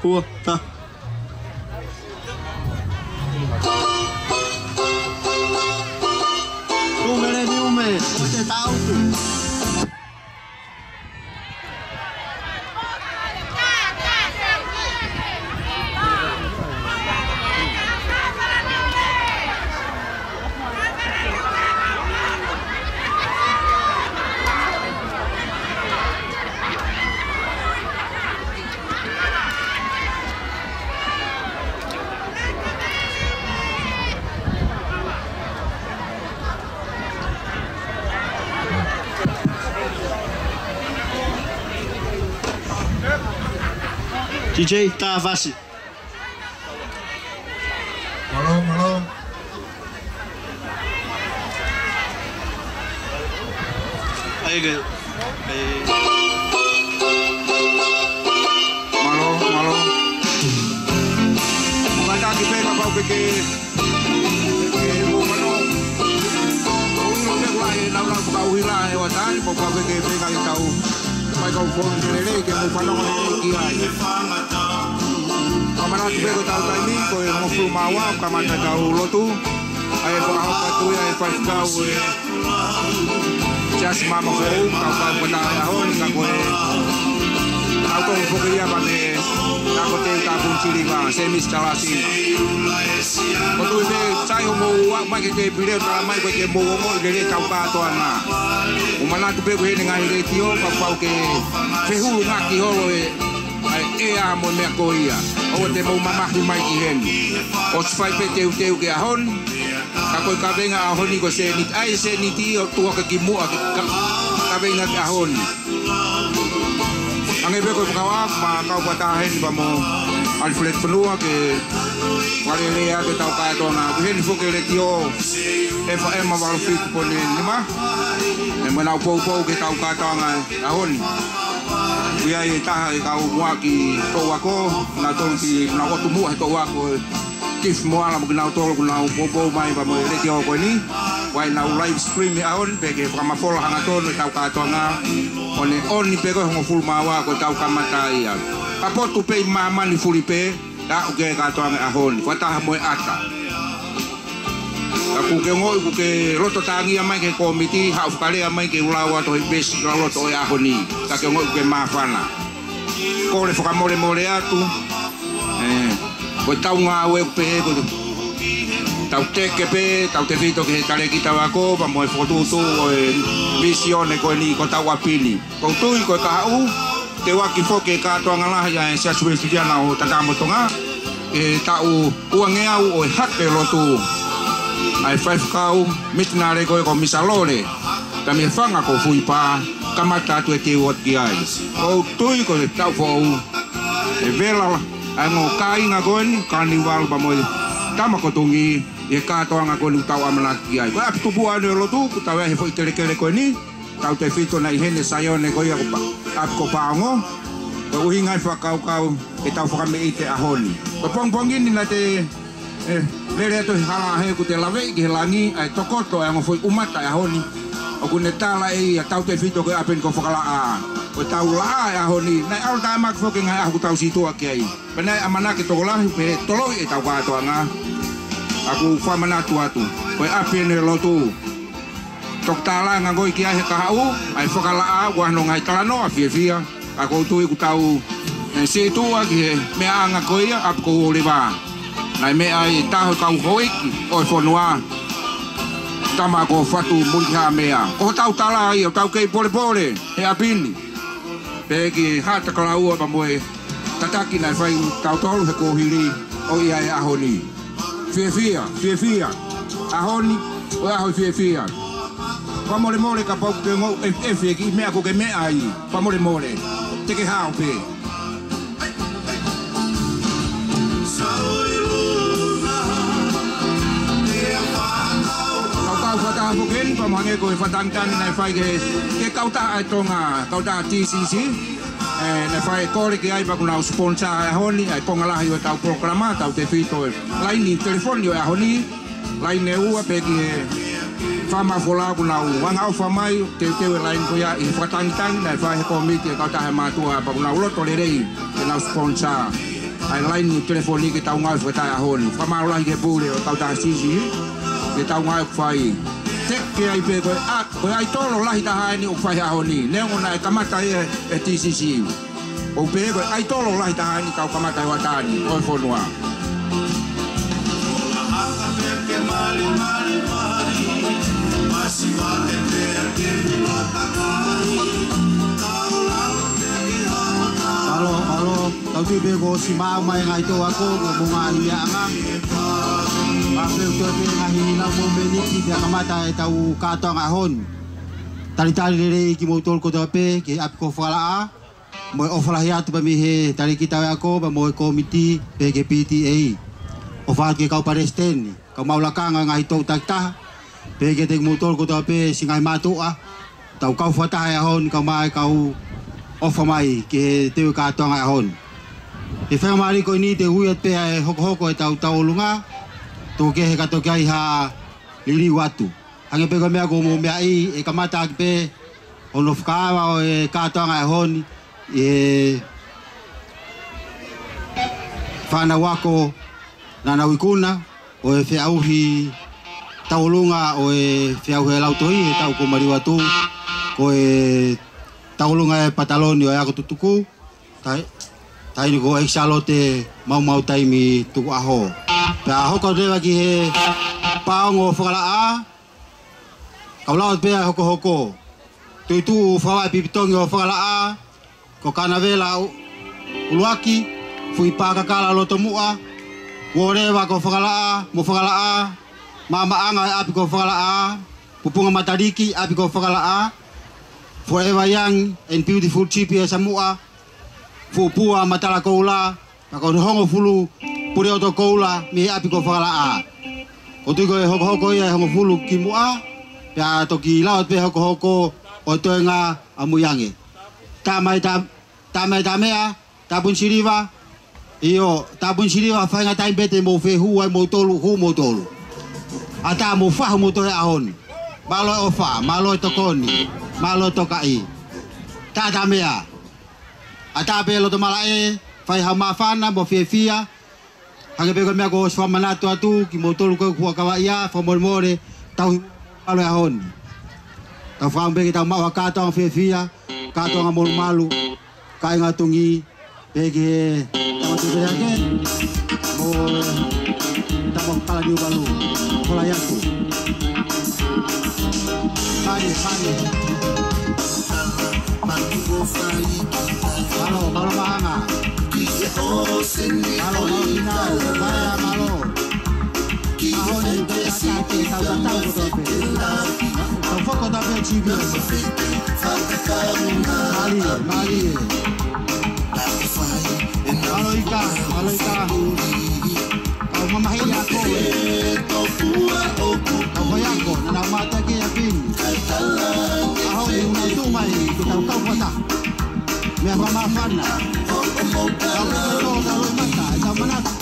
Ua, tā. Ume le ni ume, o te tautu. D J, tā fasi. Mālō, mālō. ʻAi ke, ʻe. Mālō, mālō. Mou kātaki pē kapau ke ke, ke mou fano. ʻOku ʻilo pē kuo lahi e naunau fakauhila ʻi he ʻaho ni, pea kapau ke ke feinga ke tau, mai kau fonu ke lelei ke mou fanongo lelei ki ai. Fakamanatu pē ko ʻetau taimi, ko e hongofulu mā ua, kamata ʻetau lotu. ʻA e fakahoko atu ia ʻe he faifekau ʻo e Siasi Maama Foʻou, kau kau ko ʻetau ʻaho ni, ka ko e kau tau foki ia pea mei he ako teu tāpuni siliva, Semisi Talasina. ʻOku ou tui pē sai hoʻomou aʻu mai ki he tēpile ʻo tala mai ko e ke mou ongoʻi lelei ʻetau kātoanga. Mou manatu pē ko eni ngaahi letiō, kapau ke fehulungaki holo e ʻa e ʻea mo e meʻa ko ia. ʻOua te mou mamahi mai ki heni. ʻOsi fai pē teuteu ki he ʻaho ni. Ka ko e kaveinga ʻaho ni ko e sēniti. ʻAi e sēniti ʻo tuʻu hake ki muʻa ki he ka-, kaveinga ki he ʻaho ni. Hangē pē ko e fakahā, ma kau fakataha heni pea mo Alfred Fonua ke fakalelei atu ʻetau kātoanga. Ko heni foki e letiō F M valu fitu poini nima. ʻE mo nau poupou ki heʻetau kātoanga ʻaho ni. ʻOku ʻi ai e taha e kau muʻaki toʻu ako, nautolu ki, nau ʻotu muʻa he toʻu ako, Tifi Moala mo kinautolu, kuo nau poupou mai pea mo e letiō ko eni. ʻOku ʻi ai ʻenau live stream he ʻaho ni, pea ke fakamafola hangatonu ʻetau kātoanga. ʻO ne ʻoni pē ko e hongofulu mā ua ko ʻetau kamata ia. Ka potu pē ʻi māmani fuli pē, ʻa ʻoku ke kātoanga ʻaho ni, fakataha mo e ʻata. Ka ʻoku ke ongoʻi ʻoku ke loto tāngia mai ki he kōmiti, haʻu fakalea mai ke u lau atu e veesi lauloto ʻo e ʻaho ni, ka ke ongoʻi ʻoku ke māfana. Kole fakamolemole atu, ē, ko ʻetau ngāue ʻoku pehē ko ʻetau teke pē, tautefito ki he talēkita ako, pea mo e fokotuʻutuʻu ʻo e vīsone ko eni ko ʻetau ʻapi ni. ʻOku ou tui ko e kahaʻu, teu ʻaki foki e kātoanga lahi ʻa e Siasi Uēsiliana ʻo Tatamotonga, ʻi he taʻu uangeau ʻo e hake lotu. ʻA e faifekau misinale ko ē ko Misa Lole, pea mei he fanga ko Fuipā, kamata atu e teu atu ki ai. ʻOku ou tui ko e taʻu foʻou, ʻe vela ʻa e ongo kāinga ko eni, Kanivalu pea mo e Tama ko Tongi, ʻi he kātoanga ko eni ʻoku tau ʻamanaki ki ai. Ko e ʻapi tupuʻa ʻeni ʻo e lotu, ʻoku tau ʻi ai he foʻi kelekele ko eni, tautefito naʻe ʻi heni e Saione ko ia ko Pa-, ʻapi ko Paongo. Ko e ʻuhinga e fakakaukau ke tau fakameʻite he ʻaho ni. Ko e pongipongi ni naʻa te, ē, lele atu he hala he kuo te laveʻi ki he langi, ʻa e tokoto ʻa e ongo foʻi ʻumata he ʻaho ni. ʻOku ne tala ʻe ia tautefito ko e ʻapi ni ko Fakalaʻā. Ko ʻetau laʻā he ʻaho ni, naʻe ʻalu tāmaki foki e ngaahi ʻaho ʻoku tau situʻa ki ai. Pea naʻe ʻamanaki tokolahi, pea toloʻi ʻetau kātoanga. ʻOku ou fakamanatu atu, ko e ʻapi ʻeni ʻo e lotu. Toki tālanga ngoi ki ai he kahaʻu, ʻa e Fakalaʻā, ʻoku ʻi ai hono ngaahi talanoa fiefia. Ka ʻoku ou tui ʻoku tau, ē, situʻa ki he meʻaʻanga ko ia, ʻapi ko Uoleva. Naʻe meʻa ai e taha ʻo e kau houʻeiki ʻo e fonua, Tama ko Fatu Mulihamea. Ko hotau tala ia, ʻoku tau kei polepole he ʻapi ni. Pea ki he haʻa takalaua pea mo e tataki naʻe fai ʻe tautolu he kuohili ʻo ʻi ai he ʻaho ni. Fiefia, fiefia. ʻAho ni, ko e ʻaho fiefia. Fakamolemole kapau ʻoku ke ongoʻi ʻefiʻefi e kiʻi meʻa ʻoku ke meʻa ai. Fakamolemole. Te ke hao pē. Kau kau fakataha foki eni, pea mo e hangē ko e fakatangitangi naʻe fai ki he, ki he kautaha ʻa e Tonga, kautaha T C C. Ē, naʻe fai e kole ki ai pea kuo nau sponsor he ʻaho ni, ʻa e konga lahi ʻo ʻetau polokalama, tautefito e laini telefoni ʻo e ʻaho ni, laini ʻe ua pea ki he fakamafola kuo nau angaʻofa mai, teuteu e laini ko ia ʻi he fakatangitangi naʻe fai he kōmiti ʻa e kautaha ʻa e mātuʻa pea kuo nau loto lelei ke nau sponsor. ʻa e laini telefoni ke tau ngāue fakataha he ʻaho ni. Fakamālō lahi ki he pule ʻo e kautaha C C, ke tau ngāue ʻoku fai. Teke ai pē ko e, ʻa, ko e ʻaitolo lahi taha eni ʻoku fai he ʻaho ni. Neongo naʻe kamata ʻe, ʻe T C C. ʻOku pehē ko e ʻaitolo lahi taha eni ʻoku kamata he hoʻatā ni ʻo e fonua. Mālō, mālō. Tau tui pē kuo ʻosi maʻu mai e ngaahi tō ako, ko e mo ngaahi meʻaʻanga. Pea pē ʻoku toe pē ngaahi lau momeniti pea kamata ʻetau kātoanga he ʻaho ni. Talitali lelei kimoutolu kotoa pē ki he ʻapi ko Fakalaʻā. Mo e ʻofa lahi atu pē mei he talēkita ʻo e ako, pea mo e kōmiti, pea ki he P T A. ʻOfa atu ki he kau palesiteni, kau maʻu lakanga ʻo e ngaahi toʻu takitaha, pea kiate kimoutolu kotoa pē siʻi ngaahi mātuʻa, tau kau fakataha he ʻaho ni, kau mai, kau ʻofa mai ki he teu kātoanga he ʻaho ni. Ko e faingamālie ko eni te u ui atu pē ʻa e hokohoko ʻetau tauʻolunga, tuku kehe ka toki ʻi ai ha liliu atu. Hangē pē ko e meʻa kuo mou meaʻi, ʻe kamata ʻaki pē hono fakaava ʻo e kātoanga he ʻaho ni, ʻe he fānau ako naʻa nau ikuna ʻo e feʻauhi tauʻolunga ʻo e feʻauhi ʻa e Lautohi he taʻu kuo maliu atu, ko e tauʻolunga ʻa e pataloni ʻo e ako tutuku, tahi-, taʻahine ko ʻEiki Sālote Maumau Taimi Tukuʻaho. Pea hoko leva ki he paongo ʻo Fakalaʻā, kau lau atu pē ʻa e hokohoko. Tuʻituʻu fakavaʻe pipitongi ʻo Fakalaʻā, ko Kanavela ʻu-, ʻUluaki, Fuipā Kakala Lotomuʻa, Kuoleva ko Fakalaʻā, mo Fakalaʻā, Maʻamaʻanga ʻo e ʻapi ko Fakalaʻā, Pupunga Mataliki, ʻapi ko Fakalaʻā, Forever Young and Beautiful Chipi ʻe Samuʻa, Fuʻupua Matala Koula, pea ko e hongofulu Puleʻoto Koula mei he ʻapi ko Fakalaʻā. Ko e tuʻi ko e hokohoko ia ʻe hongofulu kimuʻa, pea toki lau atu pē hokohoko ʻo e toenga ʻamui ange. Tā mai tā, tā mai tā meʻa, Tāpuni Siliva, ʻio, Tāpuni Siliva, faingataʻa pē te mou fehū ai moutolu, hū moutolu. ʻAtā mou fahu moutolu he ʻaho ni. Mālō e ʻofa, mālō e tokoni, mālō e tokaʻi. Tā tā meʻa. ʻAtā pē Loto Malaʻe, fai ha māfana mo fiefia. Hangē pē ko e meʻa kuo ʻosi fakamanatu atu, kimoutolu ko ē ʻoku fuakava ia, fakamolemole, tauhi mālō e ʻaho ni. Tau fakaʻamu pē ke tau maʻu ha kātoanga fiefia, kātoanga molumalu, kāinga Tongi, pea ki he tama tuʻu pē hake, mo e tama ʻoku palani ʻo palu, hola ia atu. Pale, pale. Mālō, mālō Maʻanga. Mālō, mālō Kinau, mālō, mālō. ʻAho ni, tau tatau kotoa pē. Tau foki kotoa pē T V. Mālie, mālie. Mālō Ika, mālō Ika. Kau mamahi ʻa koe. Kau faiako, naʻa nau mātā ki ʻapi ni. ʻAho ni, ʻoku nau tuʻu mai, ke tau kau fakataha. Meʻa fakamāfana. Kau kau kau kau mata, kau manatu.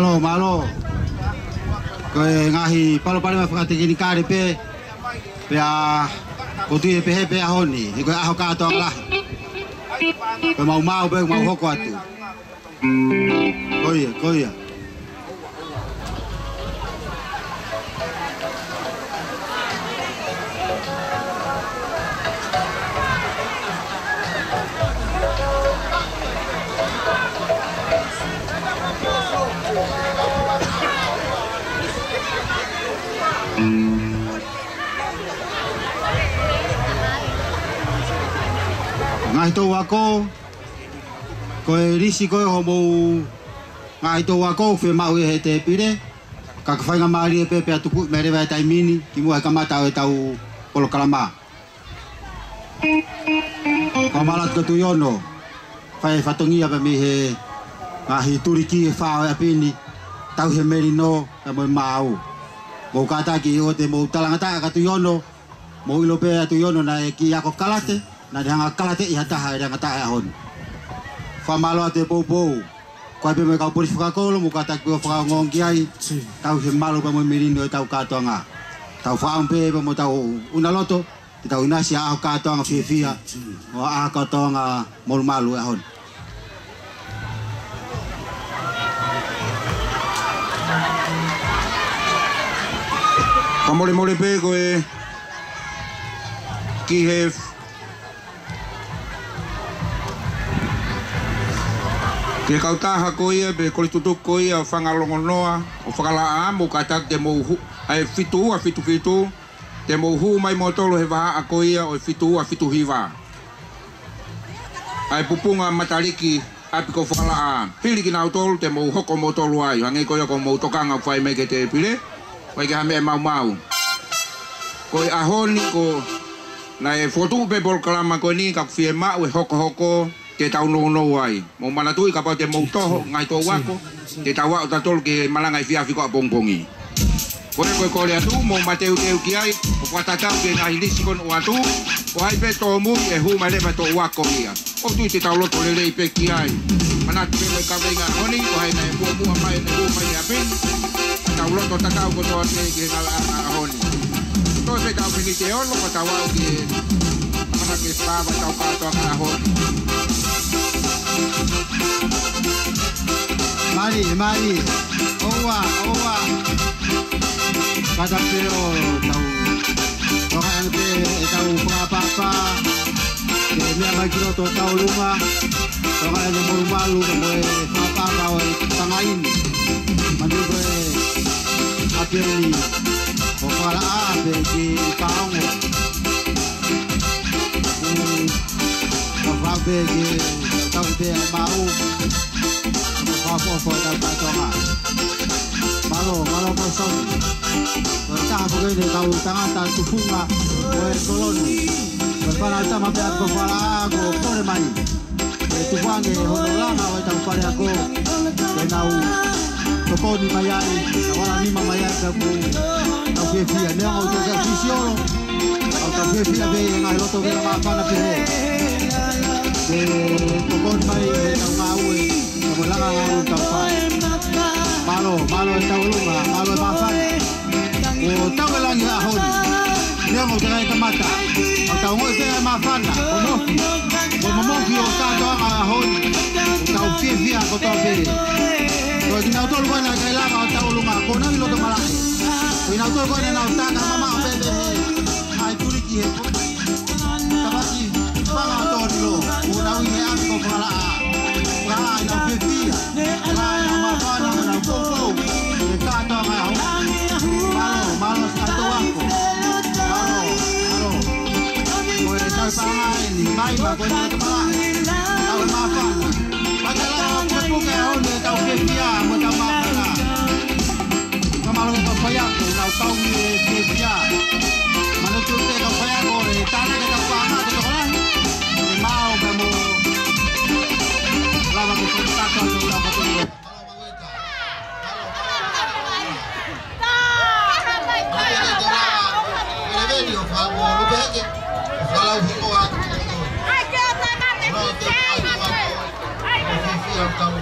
Mālō, mālō. Ko e ngaahi palopalema fakatekinikale pē, pea ʻoku ou tui ʻe pehē pē ʻaho ni, he ko e ʻaho kātoanga lahi. Ko e maumau pē, mau hoko atu. Ko ia, ko ia. Ngaahi touʻu ako, ko e lisi ko ē hoʻomou ngaahi touʻu ako, fiemaʻu ia he tēpile. Ka ko e faingamālie pē pea tupuʻi mai leva e taimi ni, kimuʻa he kamata ʻo ʻetau polokalama. Fakamālō atu ki he Tuʻi Ono, fai e fatongia pē mei he ngaahi tuliki ʻe fā ʻo e ʻapi ni, tauhi e melino, pea mo e maau. Mou kātaki ʻoua te mou talangataʻa ki he Tuʻi Ono, mou ʻilo pē ʻa e Tuʻi Ono naʻe kiʻi ako kalate, naʻa ne hanga ʻo kalateʻi ha taha ʻe langa taha he ʻaho ni. Fakamālō atu e poupou. Ko e pē mo e kau polisi fakakolo, mou kātaki pē ʻo fakaongoongo ki ai, tauhi e malu pea mo e melino ʻetau kātoanga. Tau fakaʻamu pē pea mo ʻetau ʻuna loto, te tau ʻinasi ʻa e ʻaho kātoanga fiefia, ʻo e ʻaho kātoanga molumalu ʻo e ʻaho ni. Fakamolemole pē ko e ki he ki he kautaha ko ia, pe kole tutuku ko ia ʻo Fangalongonoa ʻo Fakalaʻā, mou kātaki te mou hū, ʻa e fitu ua fitu fitu, te mou hū mai moutolu he vahaʻa ko ia ʻo e fitu ua fitu hiva. ʻA e pupunga mataliki ʻapi ko Fakalaʻā. Hili kinautolu te mou hoko moutolu ai. Hangē ko ia ko hoʻomou tokanga ʻoku fai mai ki he tēpile. ʻOku ʻikai ke ʻi ai ha meʻa maumau. Ko e ʻaho ni ko e naʻe fokotuʻu pē polokalama ko eni ka ʻoku fiemaʻu e hokohoko ke tau nounou ai. Mou manatuʻi kapau te mou toho, ngaahi touʻu ako, te tau aʻu tautolu ki he malanga efiafi ko ʻapongipongi. Ko e ko e kole atu, mou mateuteu ki ai, ʻo fakatatau ki he ngaahi lisi ko eni ʻoku ʻoatu, ko hai pē tōmui ʻe hū mai leva e touʻu ako ia. ʻOku ou tui te tau loto lelei pē ki ai. Manatu pē ko e kaveinga ʻaho ni, ko hai naʻe muʻomuʻa mai ʻene hū mai he ʻapi ni. Tau loto tatau kotoa pē ki he ngalaʻanga ʻaho ni. Toe pē ʻetau miniti ʻe ono, ka tau aʻu ki he ʻamanaki ʻe fā ʻetau kātoanga ʻaho ni. Mālie, mālie. ʻOua, ʻoua. Kātaki pē ʻo tau toka ʻange pē ʻetau fakaʻapaʻapa. Ke meʻa mai ki loto ʻetau luma. Toka ʻange molumalu ka mo e fakaʻapaʻapa ʻo e pangai ni. Manatuʻi ko e ʻapi eni ʻo Fakalaʻā pē ki Paongo. Ka fau pē ke tau pē ʻa e maau. Ka fau pē ʻo tau kātoanga. Mālō, mālō ko Sauni. Ko e taha ko eni kau tangata tufunga ʻo e koloni. Ko e fānau tama pē ʻa e ko Fakalaʻā ko Kole Mai. ʻE tuku ange hono langa ʻo ʻetau fale ako. Ke nau tokoni mai ai, nau ala nima mai ai ka ku tau fiefia. Neongo ʻoku tau fisiolo, ʻoku tau fiefia pē ʻi he ngaahi loto ke la māfana pehē. Ke tokoni mai ʻetau ngāue, ka mo e langa ngāue ʻoku tau fai. Mālō, mālō e tauʻolunga, mālō e māfana. ʻOku tau ʻi langi he ʻaho ni. Neongo ʻoku teʻeki ai kamata. ʻOku tau ongoʻi pē ʻa e māfana, ʻo mofi. ʻO momofi ʻo kātoanga he ʻaho ni. ʻOku tau fiefia kotoa pē. Ko kinautolu ko ē naʻe ʻikai lava ʻo tauʻolunga, ko ʻenau ʻi loto malaʻe. Ko kinautolu ko ē naʻa nau taka mamaʻo pē pē he ʻai tuliki he ko Tavaki, fanga o tō lilo, ʻo nau ʻi he ʻapi ko Fakalaʻā. Fakalaʻā ʻenau fiefia, Fakalaʻā ʻenau māfana, ʻenau poupou, ʻe kātoanga ʻaho. Mālō, mālō siʻi kātoa ako. Mālō, mālō. Ko e tau pānga eni, mai ma ko e tau malaʻe, tau māfana. Mātala ko e puke ʻaho ni ʻetau fiefia, mo ʻetau māfana. Ka mālō e kau faiako, nau kau ʻi he fiefia. Manatuʻi pē kau faiako, ʻe tānaki e kau fānau ke tokolahi. ʻE maau ka mo lava ke fakatato atu ʻetau kātoa.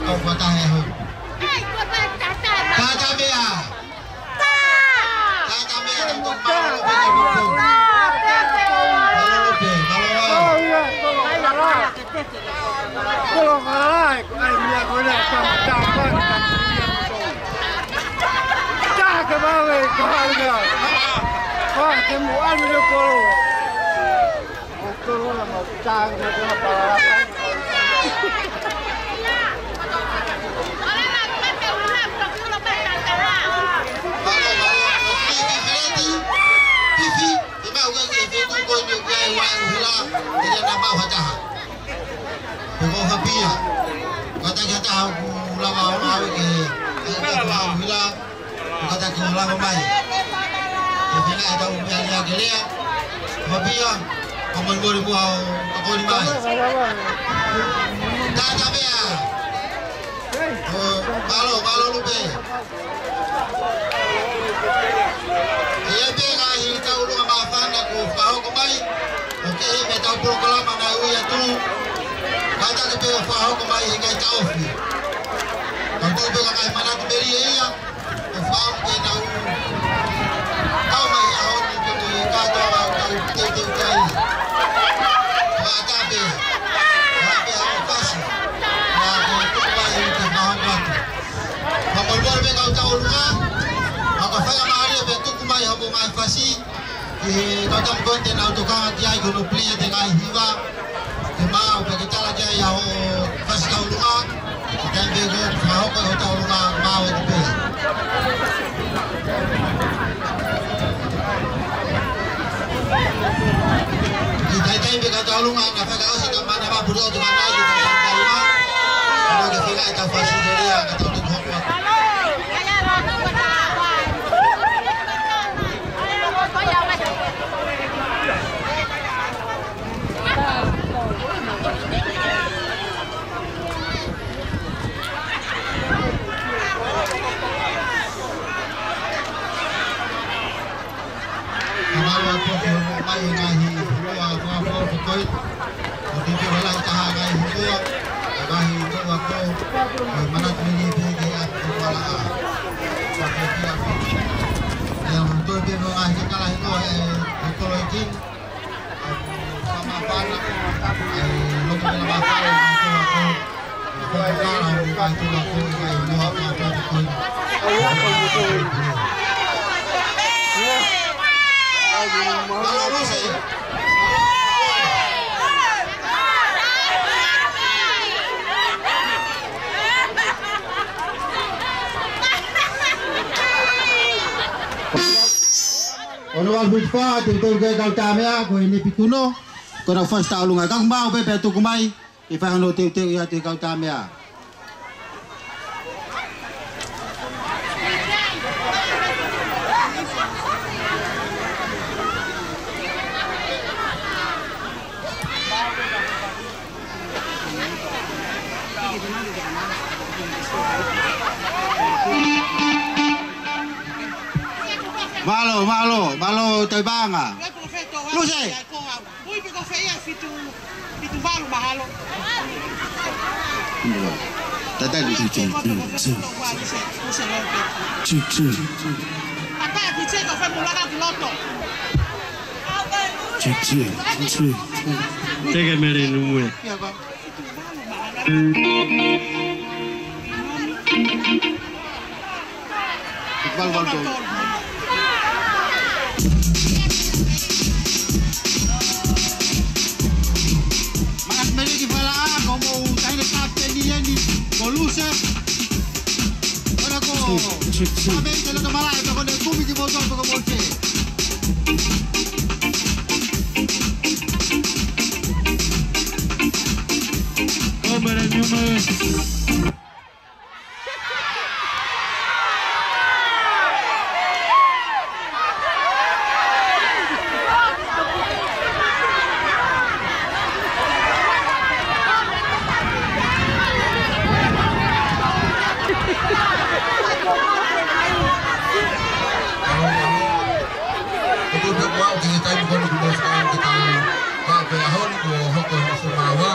Kau fakatahe hou. ʻAve, kāinga. Ka te mu anu le kolo. O kolo na mau tang, na kolo na pala. Mālō, mālō, ʻo Fifi Feleti, Fifi, te mau ke ke te tuko ni ke ai wai hila, te ke na mau hataha. Ko ko Fapia, kātaki hataha ku lava o mau ke, ke ke wai hila, kātaki o lava mai. Ke fina e tau mea lia ke lea, Fapia, ka molimoli mua o ka koni mai. Tata mea. ʻO, mālō, mālō Lupe. ʻE ʻi ai pē ngaahi tauʻolunga māfana kuo fakahoko mai, ʻo kehe mei he tau polokalama naʻe ui atu, kātaki pē ʻo fakahoko mai he ngaahi taʻofi. Ka tuʻu pē ka ngaahi manatu melie ia, ʻo fakaʻamu ke nau kau mai he ʻaho ni pea mo e kātoa ʻa e kau teuteu ki ai. Fakatapu, fakatapu ʻa e fasi, ʻa e tuku mai ke fakahoko atu. Ka molimoli pē kau tauʻolunga, ka ka fai ʻa mālie pē tuku mai ha mo ngaahi fasi, ki he kau tama ko ē te nau tokanga ki ai ko hono pili ʻa e ngaahi hiva, ke maʻu pē ke tala ki ai ʻa hoʻo fasi tauʻolunga, ki he taimi pē ko ē fakahoko ʻa hoʻo tauʻolunga maʻu ʻe koe pē. Ki he taimi pē kau tauʻolunga, na fakaʻosi ka mana mapuru atu ka nai ki he tauʻolunga, ʻo ke fika e tau fasi ke lea, ka tau tuku hoko atu. Ka mālō atu ki hono mai e ngaahi hulua ko ē. ʻO te ke hala i taha ngaahi hulua, e ngaahi hulua ko ē, ʻo manatu melie pē ke ʻapi ko hala ʻa. Ka ke ki ʻapi. Ia, ʻo toe pē mo ngaahi kakala hino e, e kolo e king. Ono al butfa, te tolu ke kau tamea, ko e nepituno, ko e nau fasi tauʻolunga. Ka mau pē pea tuku mai, ke fai hono teuteu ia te kau tamea. Mālō, mālō, mālō, Taivanga. Luse. Tatali. Two, two. Two, two. Teke mele numue. Val, val, val. Manas mele ki fala, ko mo taine kapiteni eni, ko Luse. Ora ko. Chip, chip, chip. Ame te lo malaʻe, ko ne kumi ki mo to, ko mo che. Hombre, number. Ko e tuʻu pē kuo aʻu ki he taimi ko eni kuo mou fakaʻamu ke tau, ka ko e ʻaho ni kuo hoko e nofo māua.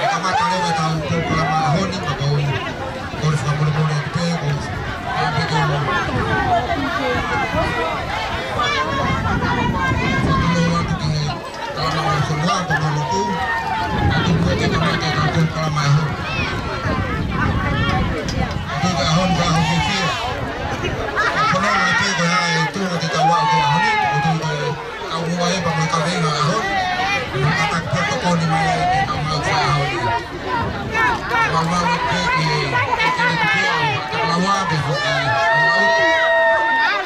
ʻE kamata leva ʻetau polokalama ʻaho ni. Maumau atu pē ki he, ki he kele tukia, Takalaua, pea foki, Maumau.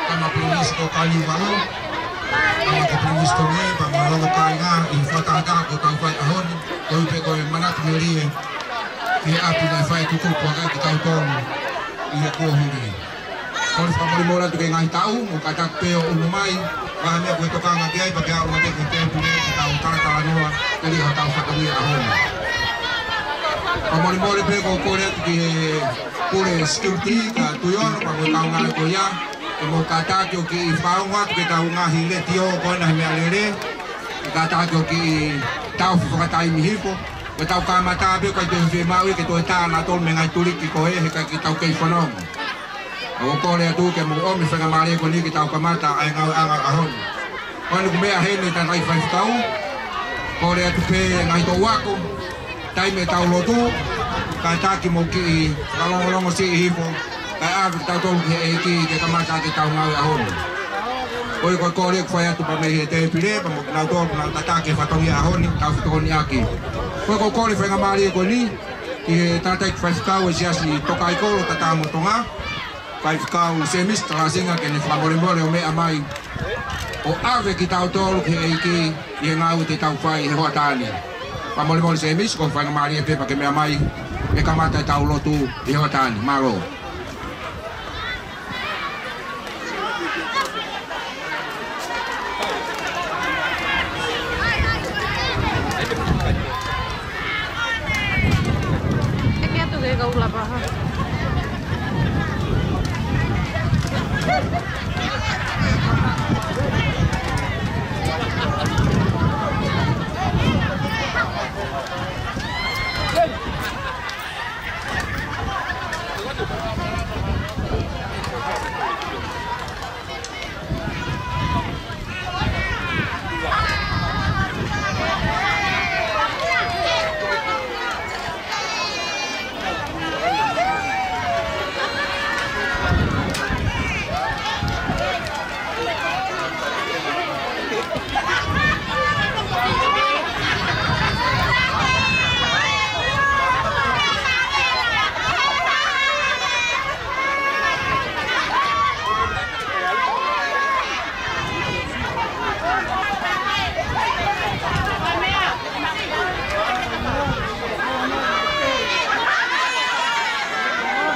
Tama Pilinisi ko Kaliuvalo. Tama ko Pilinisi ko Mē, pea mo e longo kāinga, ʻi he fakatātā ko ʻetau fai ʻaho ni, koeʻuhi pē ko e manatu melie, ki he ʻapi naʻe fai tutupu ʻaki kitautolu, ʻi he kuohili. Kole fakamolemole atu ki he ngaahi tau, mo kātaki pē ʻo ʻunu mai, ngaahi meʻa ko e tokanga ki ai, pea ke aʻu mai ki he tēpile, ke tau talatalanoa, telia hotau fatongia ʻaho ni. Fakamolemole pē ko e kole atu ki he pule security, ka tui ono, pea mo e kaungā ko ia, ke mou kātaki ʻo kiʻi fakaongo atu ki heʻetau ngaahi letiō ko ena he meʻalele, ke kātaki ʻo kiʻi taofi fakataimi hifo, ke tau kamata pē ʻikai toe fiemaʻu ke toe tā nautolu mei he ngaahi tuliki ko ē, he ʻikai ke tau kei fanongo. ʻOku kole atu ke mou ʻomi e faingamālie ko eni ke tau kamata ʻa e ngāueʻanga ʻaho ni. Ko eni ʻoku meʻa heni e tangataʻeiki faifekau. Kole atu pē ngaahi toʻu ako, taimi ʻetau lotu, kātaki mou kiʻi fakalongolongo siʻi hifo, kae ʻave kitautolu ki he ʻEiki ke kamata ʻaki ʻetau ngāue ʻaho ni. Ko ia ko e kole ʻoku fai atu pea mei he tēpile, pea mo kinautolu ʻoku nau tataki e fatongia ʻaho ni, tau fetokoniʻaki. Ko ia ko e kole faingamālie ko eni, ki he tangataʻeiki faifekau ʻo e Siasi Tokaikolo Tata mo Tonga, Faifekau Semisi Talasinga, ke ne fakamolemole ʻo meʻa mai ʻo ʻave kitautolu ki he ʻEiki ʻi he ngāue te tau fai he hoʻatā ni. Fakamolemole Semisi, ko e faingamālie pē pea ke meʻa mai ke kamata ʻetau lotu ʻi he hoʻatā ni. Mālō. Teke atu ke kau lapa ha.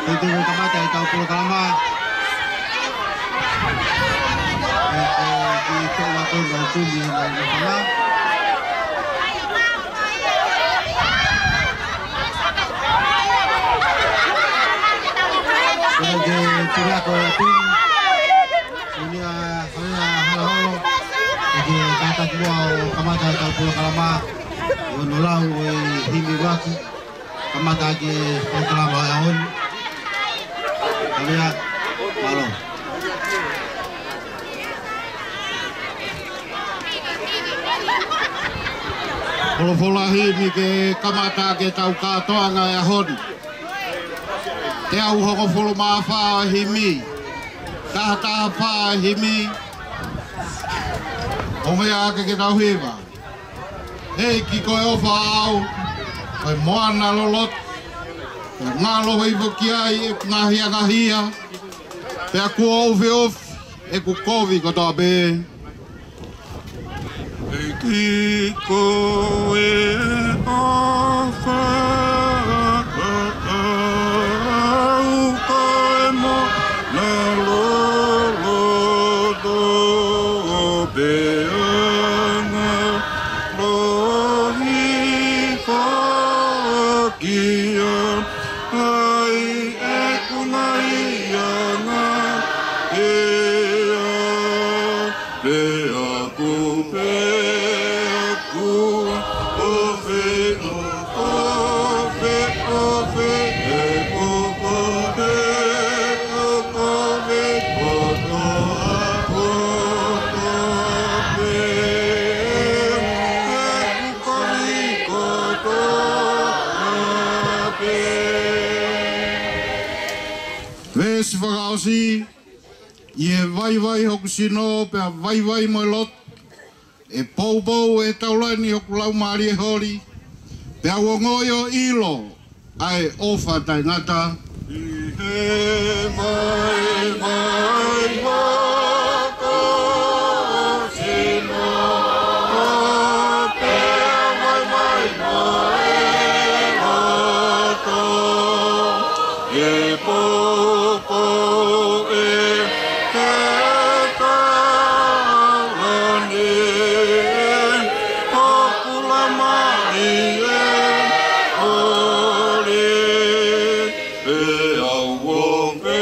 Teitei ke kamata ʻetau polokalama. ʻE, ʻe, ki he toʻu ako ʻoku kumi ʻi he ngaahi nofo na. Pea ke pule ako atu. Ini a, hale a, hale holo. ʻE ke kātaki muʻa ʻo kamata ʻetau polokalama. ʻOku nau lau ʻo e himi vaki. Kamata ʻaki e polokalama ʻo e ʻaho ni. Hale a, mālō. Folofola himi ke kamata ʻaki ʻetau kātoanga ʻo e ʻaho ni. Teau hongofulu mā fā ʻo e himi. Taha taha fā ʻo e himi. ʻO meʻa ake ke tau hiva. ʻEiki ko e ʻofa au, ko e moana loloto, ʻe ngalo hifo ki ai ʻeku ngaahi angahia, pea kuo ʻufiʻufi ʻeku kovi kotoa pē. ʻEiki ko e ʻofa au, ko e moana loloto, pea ngalo hifo ki ai ʻeku ngaahi angahia. Pea ʻoku, pea ʻoku, ʻofa, ʻofa, ʻofa, ʻeku kovi, ʻeku kovi kotoa, kotoa pē. ʻEku kovi kotoa pē. Veesi fakaʻosi. ʻI he vaivai hoku sino, pea vaivai mo e loto, ʻe poupou ʻe he taulani hoku laumālie holi, Pea u ongoʻi ʻo ʻilo ʻa e ʻofa taʻengata. ʻI he maimai makosino, pea maimai mai loto, ʻi he poupou ʻi he taulani, ʻo pula mai e oli. Pe au o, pe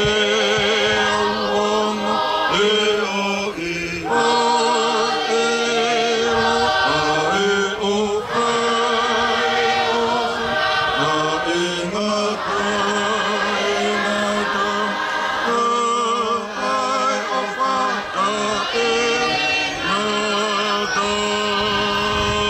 au o, pe o i o, e o, a e o, a e o, a e ngata, e ngata, a e o, a e ngata, e.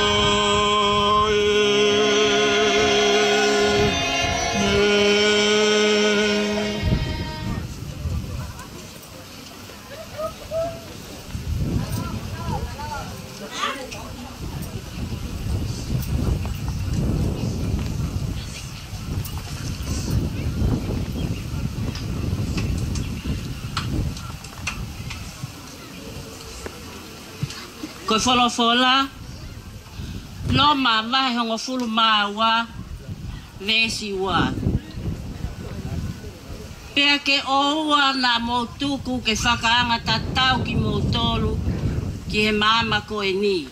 Ko e folofola, Loma vahe hongofulu mā ua, veesi ua. Pea ke ʻoua naʻa mou tuku ke fakaanga tatau kimoutolu ki he maama ko eni,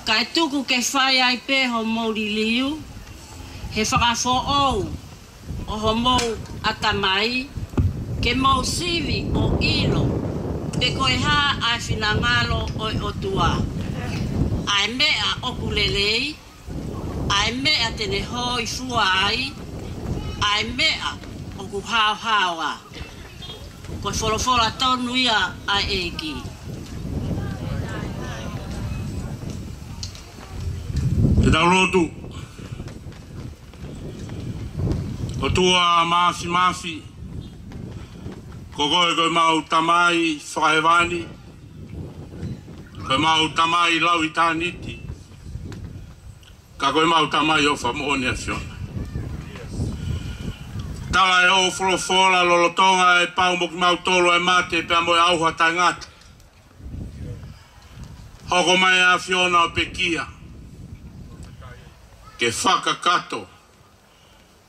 kae tuku ke fai ai pē homou liliu he fakafoʻou ʻo homou ʻatamai, ke mou sivi ʻo ʻilo pe ko e hā ʻa e finangalo ʻo e ʻOtua, ʻa e meʻa ʻoku lelei, ʻa e meʻa te ne hōifua ai, ʻa e meʻa ʻoku haohaoa. Ko e folofola tonu ia ʻa e ʻEiki. Ke tau lotu. ʻOtua Māfimafi, ko koe ko ʻemau Tamai fakahēvani, ko ʻemau Tamai lau ʻitāniti, ka ko ʻemau Tamai ʻofa moʻoni ʻAfiona. Tala ʻe hoʻo folofola lolotonga ʻe pau mo kimautolu ʻa e mate pea mo e ʻauha taʻengata, hoko mai ʻAfiona ʻo pekia ke fakakakato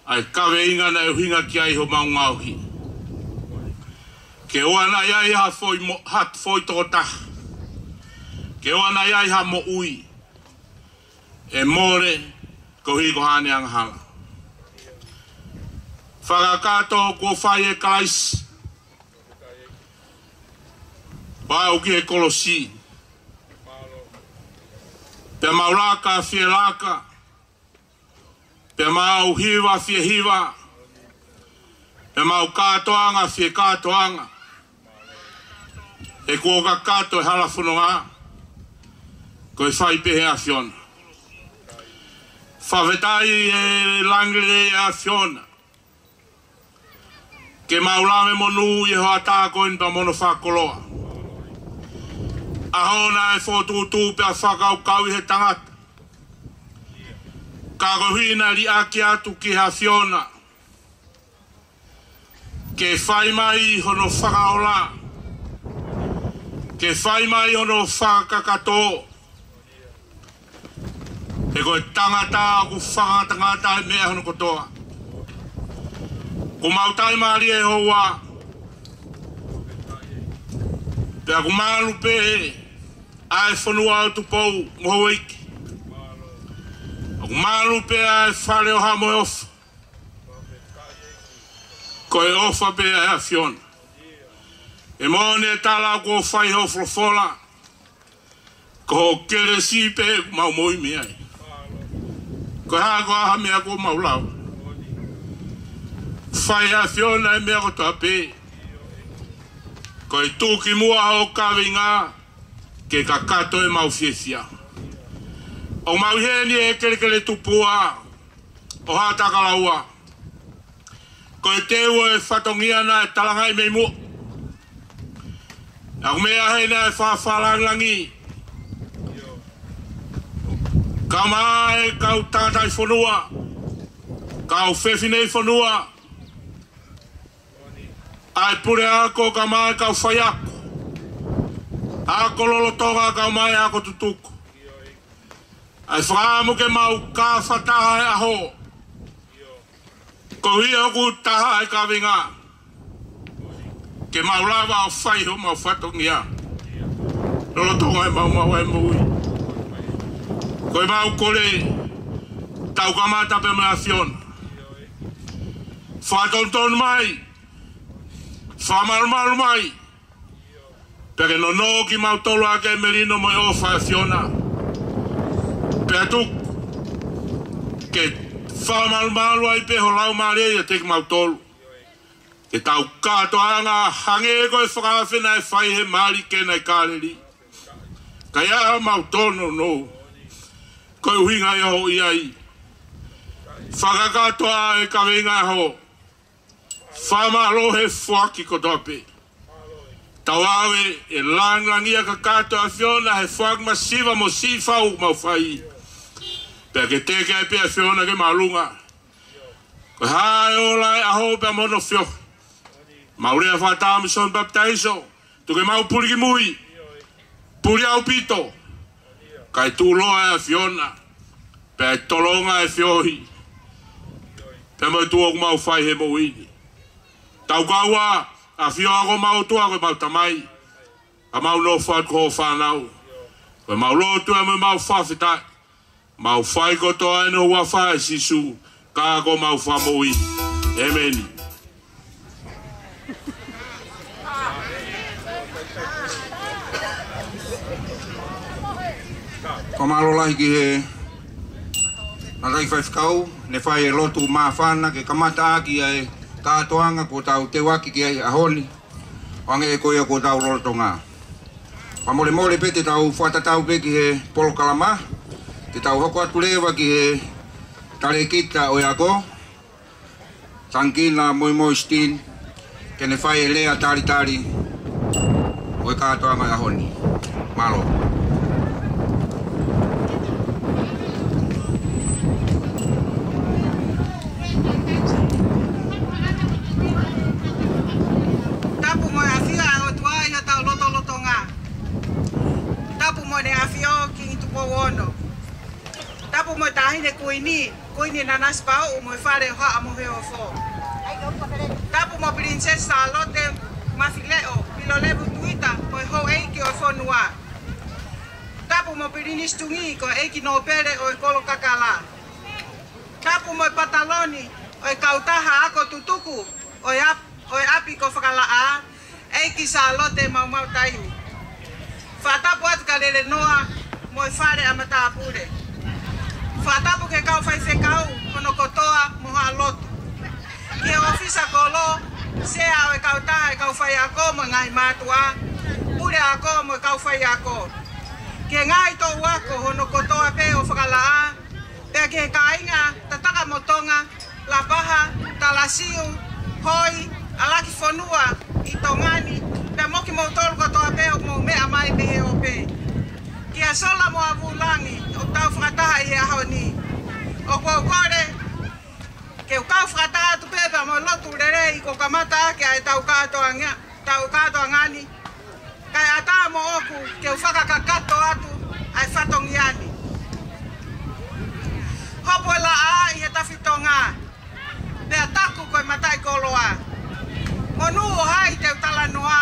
ʻa e kaveinga naʻe ʻuhinga ki ai homau ngaohi. Ke ʻoua naʻa ʻi ai ha foʻi mo-, ha foʻi tokotaha, ke ʻoua naʻa ʻi ai ha moʻui ʻe mole koeʻuhi ko haʻane angahala. Fakakakato kuo fai ʻe Kalaisi, ʻo aʻu ki he kolosi, pea mau laka fie laka, pea mau hiva fie hiva, pea mau kātoanga fie kātoanga, he kuo kakato e hala fononga, ko e fai pē ʻe he ʻAfiona. Fakafetaʻi e langi lelei ʻAfiona, ke mau lave monū ʻi he hoʻatā ko eni pea mo hono fakakoloa. ʻAho naʻe fokotuʻutuʻu pea fakakaukauʻi ʻe he tangata, ka koeʻuhi naʻe liʻaki atu ki he ʻAfiona, ke fai mai hono fakaola, ke fai mai hono fakakakato, he ko e tangata ʻoku fakangatangata e meʻa hono kotoa. ʻOku mau tali mālie ʻe houa, pea ʻoku malu pē ʻa e fonua ʻo Tupou mo Houʻeiki. ʻOku malu pē ʻa e fale ʻo Haʻa Moheofo. Ko e ʻofa pē ʻa e ʻAfiona. ʻE moʻoni e tala kuo fai hoʻo folofola, ko hoʻo kelesi pē ʻoku mau moʻui mei ai. Ko e hā, ko e hā ha meʻa kuo mau lava? Fai ʻe he ʻAfiona e meʻa kotoa pē. Ko e tuku ki muʻa hoʻo kaveinga ke kakato ʻemau fiefia. ʻOku mau ʻi heni ʻi he kelekele tupuʻa ʻo Haʻatakalaua. Ko e teu ʻo e fatongia naʻe talangaʻi mei muʻa. ʻOku meʻa heni ʻa e fakafakalāngilangi, Kae ʻumaʻā e kau tangataʻi fonua, kau fefine fonua, ʻa e puleako kae ʻumaʻā e kau faiako, ako lolotonga kae ʻumaʻā e ako tutuku. ʻA e fakaʻamu ke mau kau fakataha he ʻaho, koeʻuhi ʻoku taha e kaveinga ke mau lava ʻo fai homau fatongia lolotonga ʻemau maʻu ʻa e moʻui. Ko ʻemau kole, tau kamata pē mo e ʻAfiona. Fakatonutonu mai, fakamalumalu mai, pea ke nonoʻo kimautolu ʻaki e melino mo e ʻofa ʻa e ʻAfiona. Pea tuku ke fakamalumalu ai pē ho Laumālie ʻiate kimautolu, ke tau kātoanga hangē ko e fakaafe naʻe fai he mali ki heʻene Kāleli. Ka ʻi ai haʻamau tōnounou, ko e ʻuhinga ia ʻoku ʻi ai. Fakakātoa e kaveinga ʻo e ʻaho. Fakamālō he foaki kotoa pē. Tau ʻave e lāngilangi kakato ʻa e ʻAfiona he foaki masiva mo siʻi fau ʻoku mau fai. Pea ke teke ai pē ʻa e ʻAfiona ki māʻolunga. Ko e hā e ola ʻo e ʻaho pea mo hono feohi. Mau lea fakataha mo Sione Papitaiso, tuku ke mau puli ki mui, puli ʻaupito, kae tuʻuloa e ʻAfiona, pea ʻe tolonga e feohi, pea mo e tuʻu ʻoku mau fai he moʻui ni. Tau kau ā, ʻAfio ā ko homau ʻOtua, ko homau Tamai, ka mau nofo atu ko hoʻo fānau. Ko ʻemau lotu ē mo ʻemau fakafetaʻi, mau fai kotoa ʻi he huafa ʻo Sīsū, ka ko homau Fakamoʻui. ʻĒmeni. Fakamālō lahi ki he Mataʻi Faifekau, ne fai e lotu māfana ke kamata ʻaki ʻa e kātoanga kuo tau teuaki ki ai he ʻaho ni, ʻo hangē ko ia kuo tau lolotonga. Fakamolemole pē te tau fakatatau pē ki he polokalama, te tau hoko atu leva ki he talēkita ʻo e ako, Tangikina Moimoi Steen, ke ne fai e lea talitali ʻo e kātoanga ʻo e ʻaho ni. Mālō. Tapu mo e ʻafio ʻa e ʻOtua ʻi hotau lotolotonga. Tapu mo ʻEne ʻAfio Kingi Tupou Ono. Tapu mo e Taʻahine Kuini, Kuini Nanasipauʻu mo e Fale ʻo Haʻa Moheofo. Tapu mo Pilinisesi Sālote Mafileʻo Pilolevu Tuita mo e houʻeiki ʻo e fonua. Tapu mo Pilinisi Tungī ko e ʻEiki Nōpele ʻo e Kolo Kakala. Tapu mo e pataloni ʻo e kautaha ako tutuku ʻo e ʻap-, ʻo e ʻapi ko Fakalaʻā, ʻEiki Sālote Maumau Taimi. Fakatapu atu kia Lelenoa mo e fale ʻa matāpule. Fakatapu ki he kau faifekau hono kotoa mo haʻa lotu. Ki he ʻōfisa kolo, sea ʻo e kautaha ʻo e kau faiako mo e ngaahi mātuʻa, puleako mo e kau faiako. Ki he ngaahi toʻu ako hono kotoa pē ʻo Fakalaʻā, pea ki he kāinga Tatakamotonga, Lapaha, Talasiu, Hoi, ʻAlakifonua, ʻi Tonga ni, pea mo kimoutolu kotoa pē ʻoku mou meʻa mai mei he ope. Kia Sola mo ʻAvulangi, ʻoku tau fakataha ʻi he ʻaho ni. ʻOku ou kole ke u kau fakataha atu pē pea mo e lotu lelei kuo kamata ʻaki ʻa e tau kātoanga, tau kātoanga ni. Kae ʻatā moʻoku ke u fakakakato atu ʻa e fatongia ni. Hopo e laʻā ʻi he tafitonga, pea taku ko e mataʻikoloa. Monū ʻo hai te u talanoa,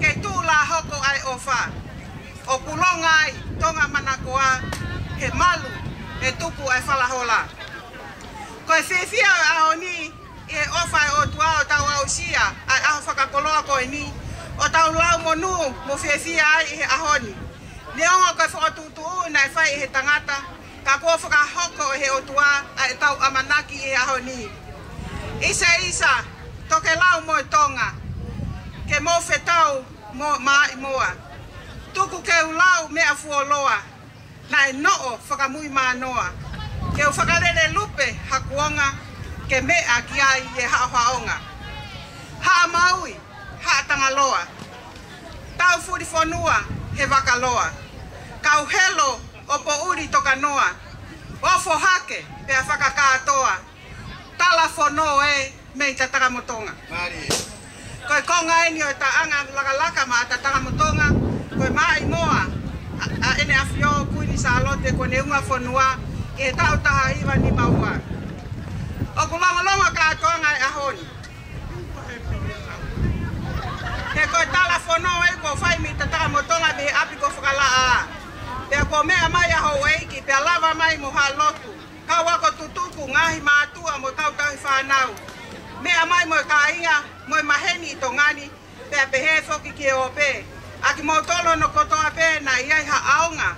kei tuʻu lā hoko ʻa e ʻofa, ʻo pulonga ai Tonga manakoa, he malu ʻe tuku ʻa e falahola. Ko e fiefia ʻo e ʻaho ni, ʻi he ʻofa ʻa e ʻOtua ʻo tau aʻusia ʻa e ʻaho fakakoloa ko eni, ʻo tau lau monū mo fiefia ai ʻi he ʻaho ni. Neongo ko e fokotuʻutuʻu naʻe fai ʻe he tangata, ka kuo fakahoko ʻe he ʻOtua ʻa e tau ʻamanaki ʻi he ʻaho ni. ʻIsa, ʻisa, tokelau mo e Tonga, ke mou fetau mo maʻimoa. Tuku ke u lau meʻa fuoloa, naʻe noʻo fakamui mānoa, ke u fakalele lupe ha kuonga, ke meʻa ki ai ʻi he haʻohaʻonga. Haʻa Maui, Haʻa Tangaloa, tau fuli fonua he vakaloa, kau helo ʻo poʻuli tokanoa, ʻo fohake pea fakakātoa, talafonō ē mei Tatakamotonga. Mālie. Ko e konga eni ʻo e taʻanga lakalaka maʻa Tatakamotonga, ko e maʻimoa ʻa, ʻa ʻEne ʻAfio Kuini Sālote kuo ne unga fonua ʻi he taʻu taha hiva nima ua. ʻOku longolongo kātoanga e ʻaho ni. He ko e talafonō ē kuo fai mei Tatakamotonga mei he ʻapi ko Fakalaʻā. Pea kuo meʻa mai ʻa houʻeiki, pea lava mai mo haʻa lotu, kau ako tutuku, ngaahi mātuʻa mo e kau tauhi fānau. Meʻa mai mo e kāinga mo e maheni ʻi Tonga ni, pea pehē foki ki he ope. ʻA kimoutolu hono kotoa pē naʻe ʻi ai ha ʻaonga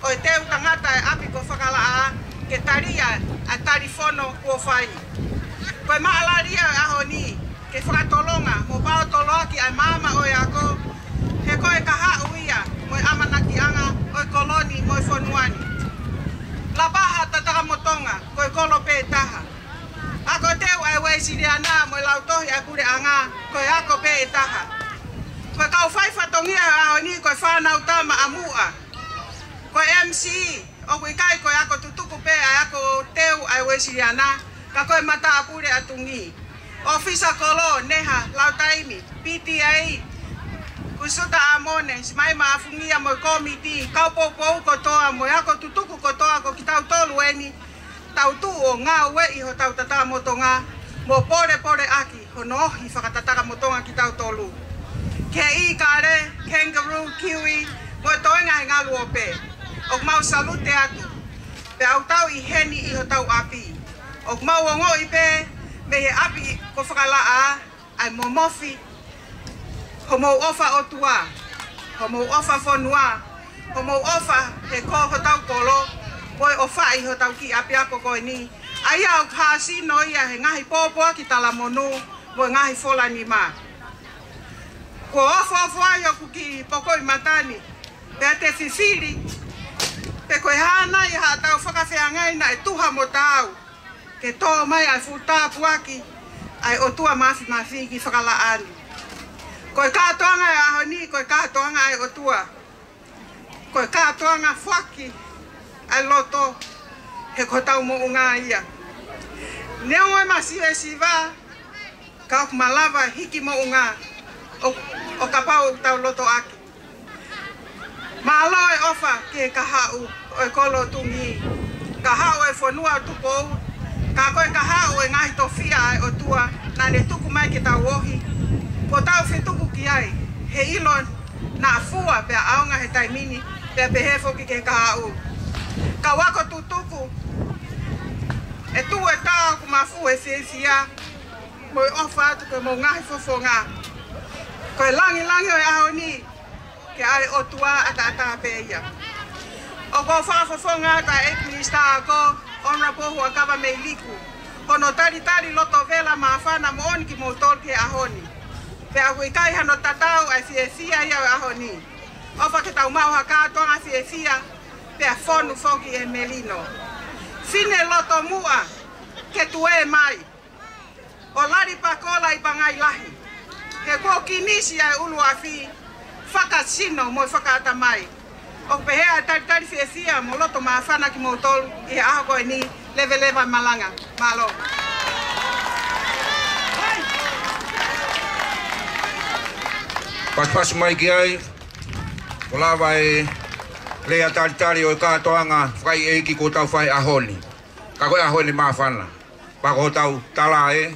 ʻo e teu tangata e ʻapi ko Fakalaʻā ke talia ʻa e talifono kuo fai. Ko e maʻalalia e ʻaho ni ke fakatolonga mo paotoloaki ʻa e maama ʻo e ako, he ko e kahaʻu ia mo e ʻamanakiʻanga ʻo e kolo ni mo e fonua ni. Lapaha Tatakamotonga, ko e kolo pē ʻe taha. Ako teu ʻa e Uēsiliana mo e Lautohi ʻa e Puleʻanga, ko e ako pē ʻe taha. Ko e kau fai fatongia he ʻaho ni ko e Fānautama ʻa Muʻa. Ko e M C, ʻoku ʻikai ko e ako tutuku pē ʻa e ako teu ʻa e Uēsiliana, ka ko e matāpule ʻa Tungī. ʻŌfisa kolo, Neha Lautaimi, P T A, Kusuta ʻAmone, Simaima ʻAfungia mo e kōmiti, kau poupou kotoa mo e ako tutuku kotoa, ko kitautolu eni, tau tuʻu ʻo ngāueʻi hotau Tatakamotonga mo polepoleʻaki hono ohi fakatatakamotonga kitautolu. Ki he ʻīkale, kangaroo, kiwi, mo e toenga he ngalu ope. ʻOku mau salute atu. Pea ʻoku tau ʻi heni ʻi hotau ʻapi. ʻOku mau ongoʻi pē mei he ʻapi ko Fakalaʻā ʻa e momofi homou ʻofa ʻOtua, homou ʻofa fonua, homou ʻofa he ko hotau kolo, mo e ʻofa ʻi hotau kiʻi ʻapiako ko eni. ʻA ia ʻoku hāsino ia he ngaahi pōpoaki talamonū mo e ngaahi fola nima. Kuo ofoofo ai hoku kiʻi pokoʻi mata ni, pea te fifili pe ko e hā nai haʻatau fakafeangai naʻe tuha mo taau ke tō mai ʻa e fuʻu tāpuaki ʻa e ʻOtua Māfimafi ki Fakalaʻā ni. Ko e kātoanga e ʻaho ni, ko e kātoanga ʻa e ʻOtua. Ko e kātoanga foaki ʻa e loto, he ko hotau moʻunga ia. Neongo e masivesiva, ka ʻoku malava hiki moʻunga ʻo, ʻo kapau ʻoku tau lotoʻaki. Mālō e ʻofa ki he kahaʻu ʻo e kolo Tungī, kahaʻu e fonua Tupou, ka ko e kahaʻu e ngaahi tofiʻa ʻa e ʻOtua naʻa ne tuku mai ke tau ohi. Kuo tau fetuku ki ai, he ʻilo naʻa fua pea ʻaonga he taimi ni, pea pehē foki ki he kahaʻu. Kau ako tutuku, ʻe tuʻu e tao ʻoku mafu he fiefia, mo e ʻofa atu ki homou ngaahi fofonga. Ko e langilangi ʻo e ʻaho ni, ke ʻa e ʻOtua ʻataʻatā pē ia. ʻOku ou fakafofonga atu ʻa e ʻEiki Minisitā Ako, Honourable Huʻakavameiliku, hono talitali loto vela māfana moʻoni kimoutolu ki he ʻaho ni. Pea ʻoku ʻikai hano tatau ʻa e fiefia ia ʻo e ʻaho ni. ʻOfa ke tau maʻu ha kātoanga fiefia, pea fonu foki e melino. Fine loto muʻa, ke tuē mai. ʻO lali pakola ʻi pangai lahi. He kuo kinisi ʻa e ʻuluafi, fakasino mo fakaʻatamai. ʻOku pehē ʻa e talitali fiefia mo loto māfana kimoutolu ʻi he ʻaho ko eni, leveleva malanga. Mālō. Pasipasi mai ki ai, kuo lava e lea talitali ʻo e kātoanga fakaʻeiʻeiki kuo tau fai ʻaho ni. Ka ko e ʻaho eni māfana. Pea ko hotau tala ē,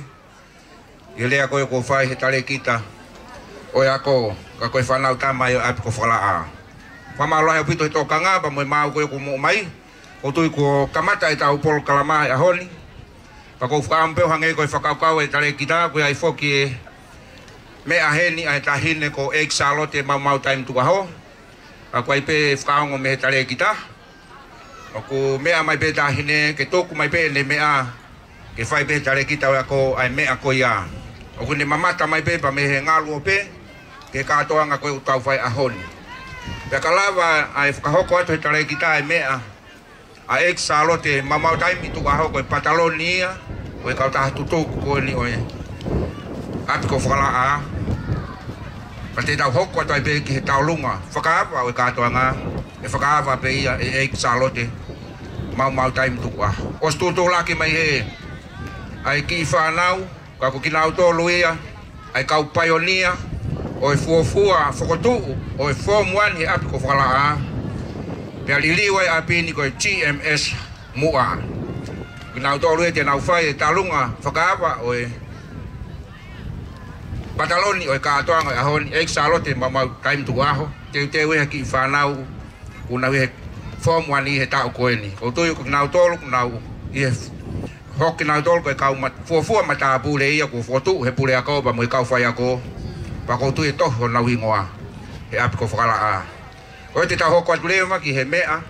ʻi he lea ko ē kuo fai he talēkita ʻo e ako, ka ko e Fānautama ʻo e ʻapi ko Fakalaʻā. Fakamālō lahi ʻaupito he tokanga pea mo e maau ko ē kuo mou ʻomai, ʻoku ou tui kuo kamata ʻetau polokalama he ʻaho ni. Pea ʻoku ou fakaʻamu pē ʻo hangē ko e fakakaukau ʻa e talēkita, ʻoku ʻi ai foki e meʻa heni ʻa e taʻahine ko ʻEiki Sālote Maumau Taimi Tukuʻaho. Pea ʻoku ʻi ai pē fakaongo mei he talēkita. ʻOku meʻa mai pē taʻahine ke tuku mai pē ʻene meʻa ke fai pē he talēkita ʻo e ako ʻa e meʻa ko ia. ʻOku ne mamata mai pē pea mei he ngalu ope ki he kātoanga ko ē ʻoku tau fai ʻaho ni. Pea ka lava ʻa e fakahoko atu he talēkita e meʻa ʻa ʻEiki Sālote Maumau Taimi Tukuʻaho, ko e pataloni ia ʻo e kautaha tutuku ko eni ʻo e ʻapi ko Fakalaʻā. Pea te tau hoko atu ai pē ki he tauʻolunga fakaava ʻo e kātoanga, ʻe fakaava pē ia ʻe ʻEiki Sālote Maumau Taimi Tukuʻaho. ʻOsi tūtūlaki mai hē ʻa e kiʻi fānau, ka ko kinautolu ia ʻa e kau paionia ʻo e fuofua fokotuʻu ʻo e Form One he ʻapi ko Fakalaʻā. Pea liliu ʻa e ʻapi ni ko e G M S Muʻa. Kinautolu ia te nau fai e tauʻolunga fakaava ʻo e pataloni ʻo e kātoanga ʻo e ʻaho ni, ʻEiki Sālote Maumau Taimi Tukuʻaho, teuteu ʻe he kiʻi fānau kuo nau ʻi he Form One ʻi he taʻu ko eni. ʻOku ou tui ko kinautolu kuo nau ʻi he, hoko kinautolu ko e kau mat-, fuofua matāpule ia kuo fokotuʻu he puleako pea mo e kau faiako. Pea ʻoku ou tui ʻe tohi honau hingoa he ʻapi ko Fakalaʻā. Ko ia te tau hoko atu leva ki he meʻa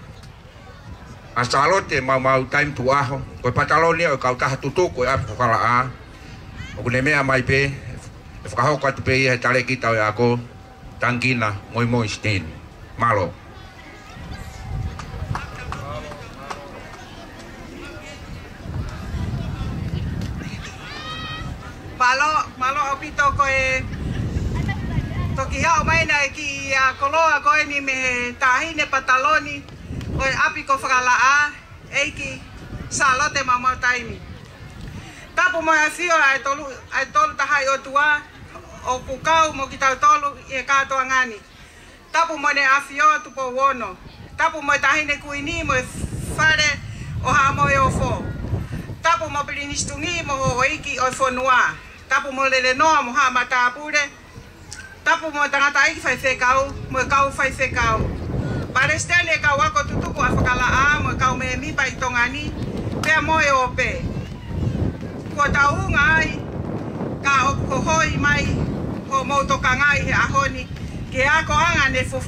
ʻa Sālote Maumau Taimi Tukuʻaho, ko e pataloni ia ʻo e kautaha tutuku ʻo e ʻapi ko Fakalaʻā. ʻOku ne meʻa mai pē, ʻe fakahoko atu pē ia ʻe he talēkita ʻo e ako, Tangikina Moimoi Sitini. Mālō. Mālō, mālō ʻaupito ko e toki haʻu mai ʻa e kiʻi koloa ko eni mei he taʻahine pataloni ʻo e ʻapi ko Fakalaʻā, ʻEiki Sālote Maumau Taimi. Tapu mo e ʻafio ʻa e Tolu, ʻa e Tolu Tahaʻi ʻOtua ʻoku kau mo kitautolu ʻi he kātoanga ni. Tapu mo ʻEne ʻAfio Tupou Ono. Tapu mo e Taʻahine Kuini mo e Fale ʻo Haʻamoheofo. Tapu mo Pilinisi Tungi mo e houʻeiki ʻo e fonua. Tapu mo Lelenoa mo haʻa matāpule. Tapu mo e tangataʻeiki faifekau mo e kau faifekau. Palesiteni e kau ako tutuku ʻa Fakalaʻā mo e kau mēmipa ʻi Tonga ni, pea mo e ope. Kuo tau unga ai, ka ʻoku hohoi mai hoʻomou tokangaʻi he ʻaho ni, ki he akoʻanga ne fufu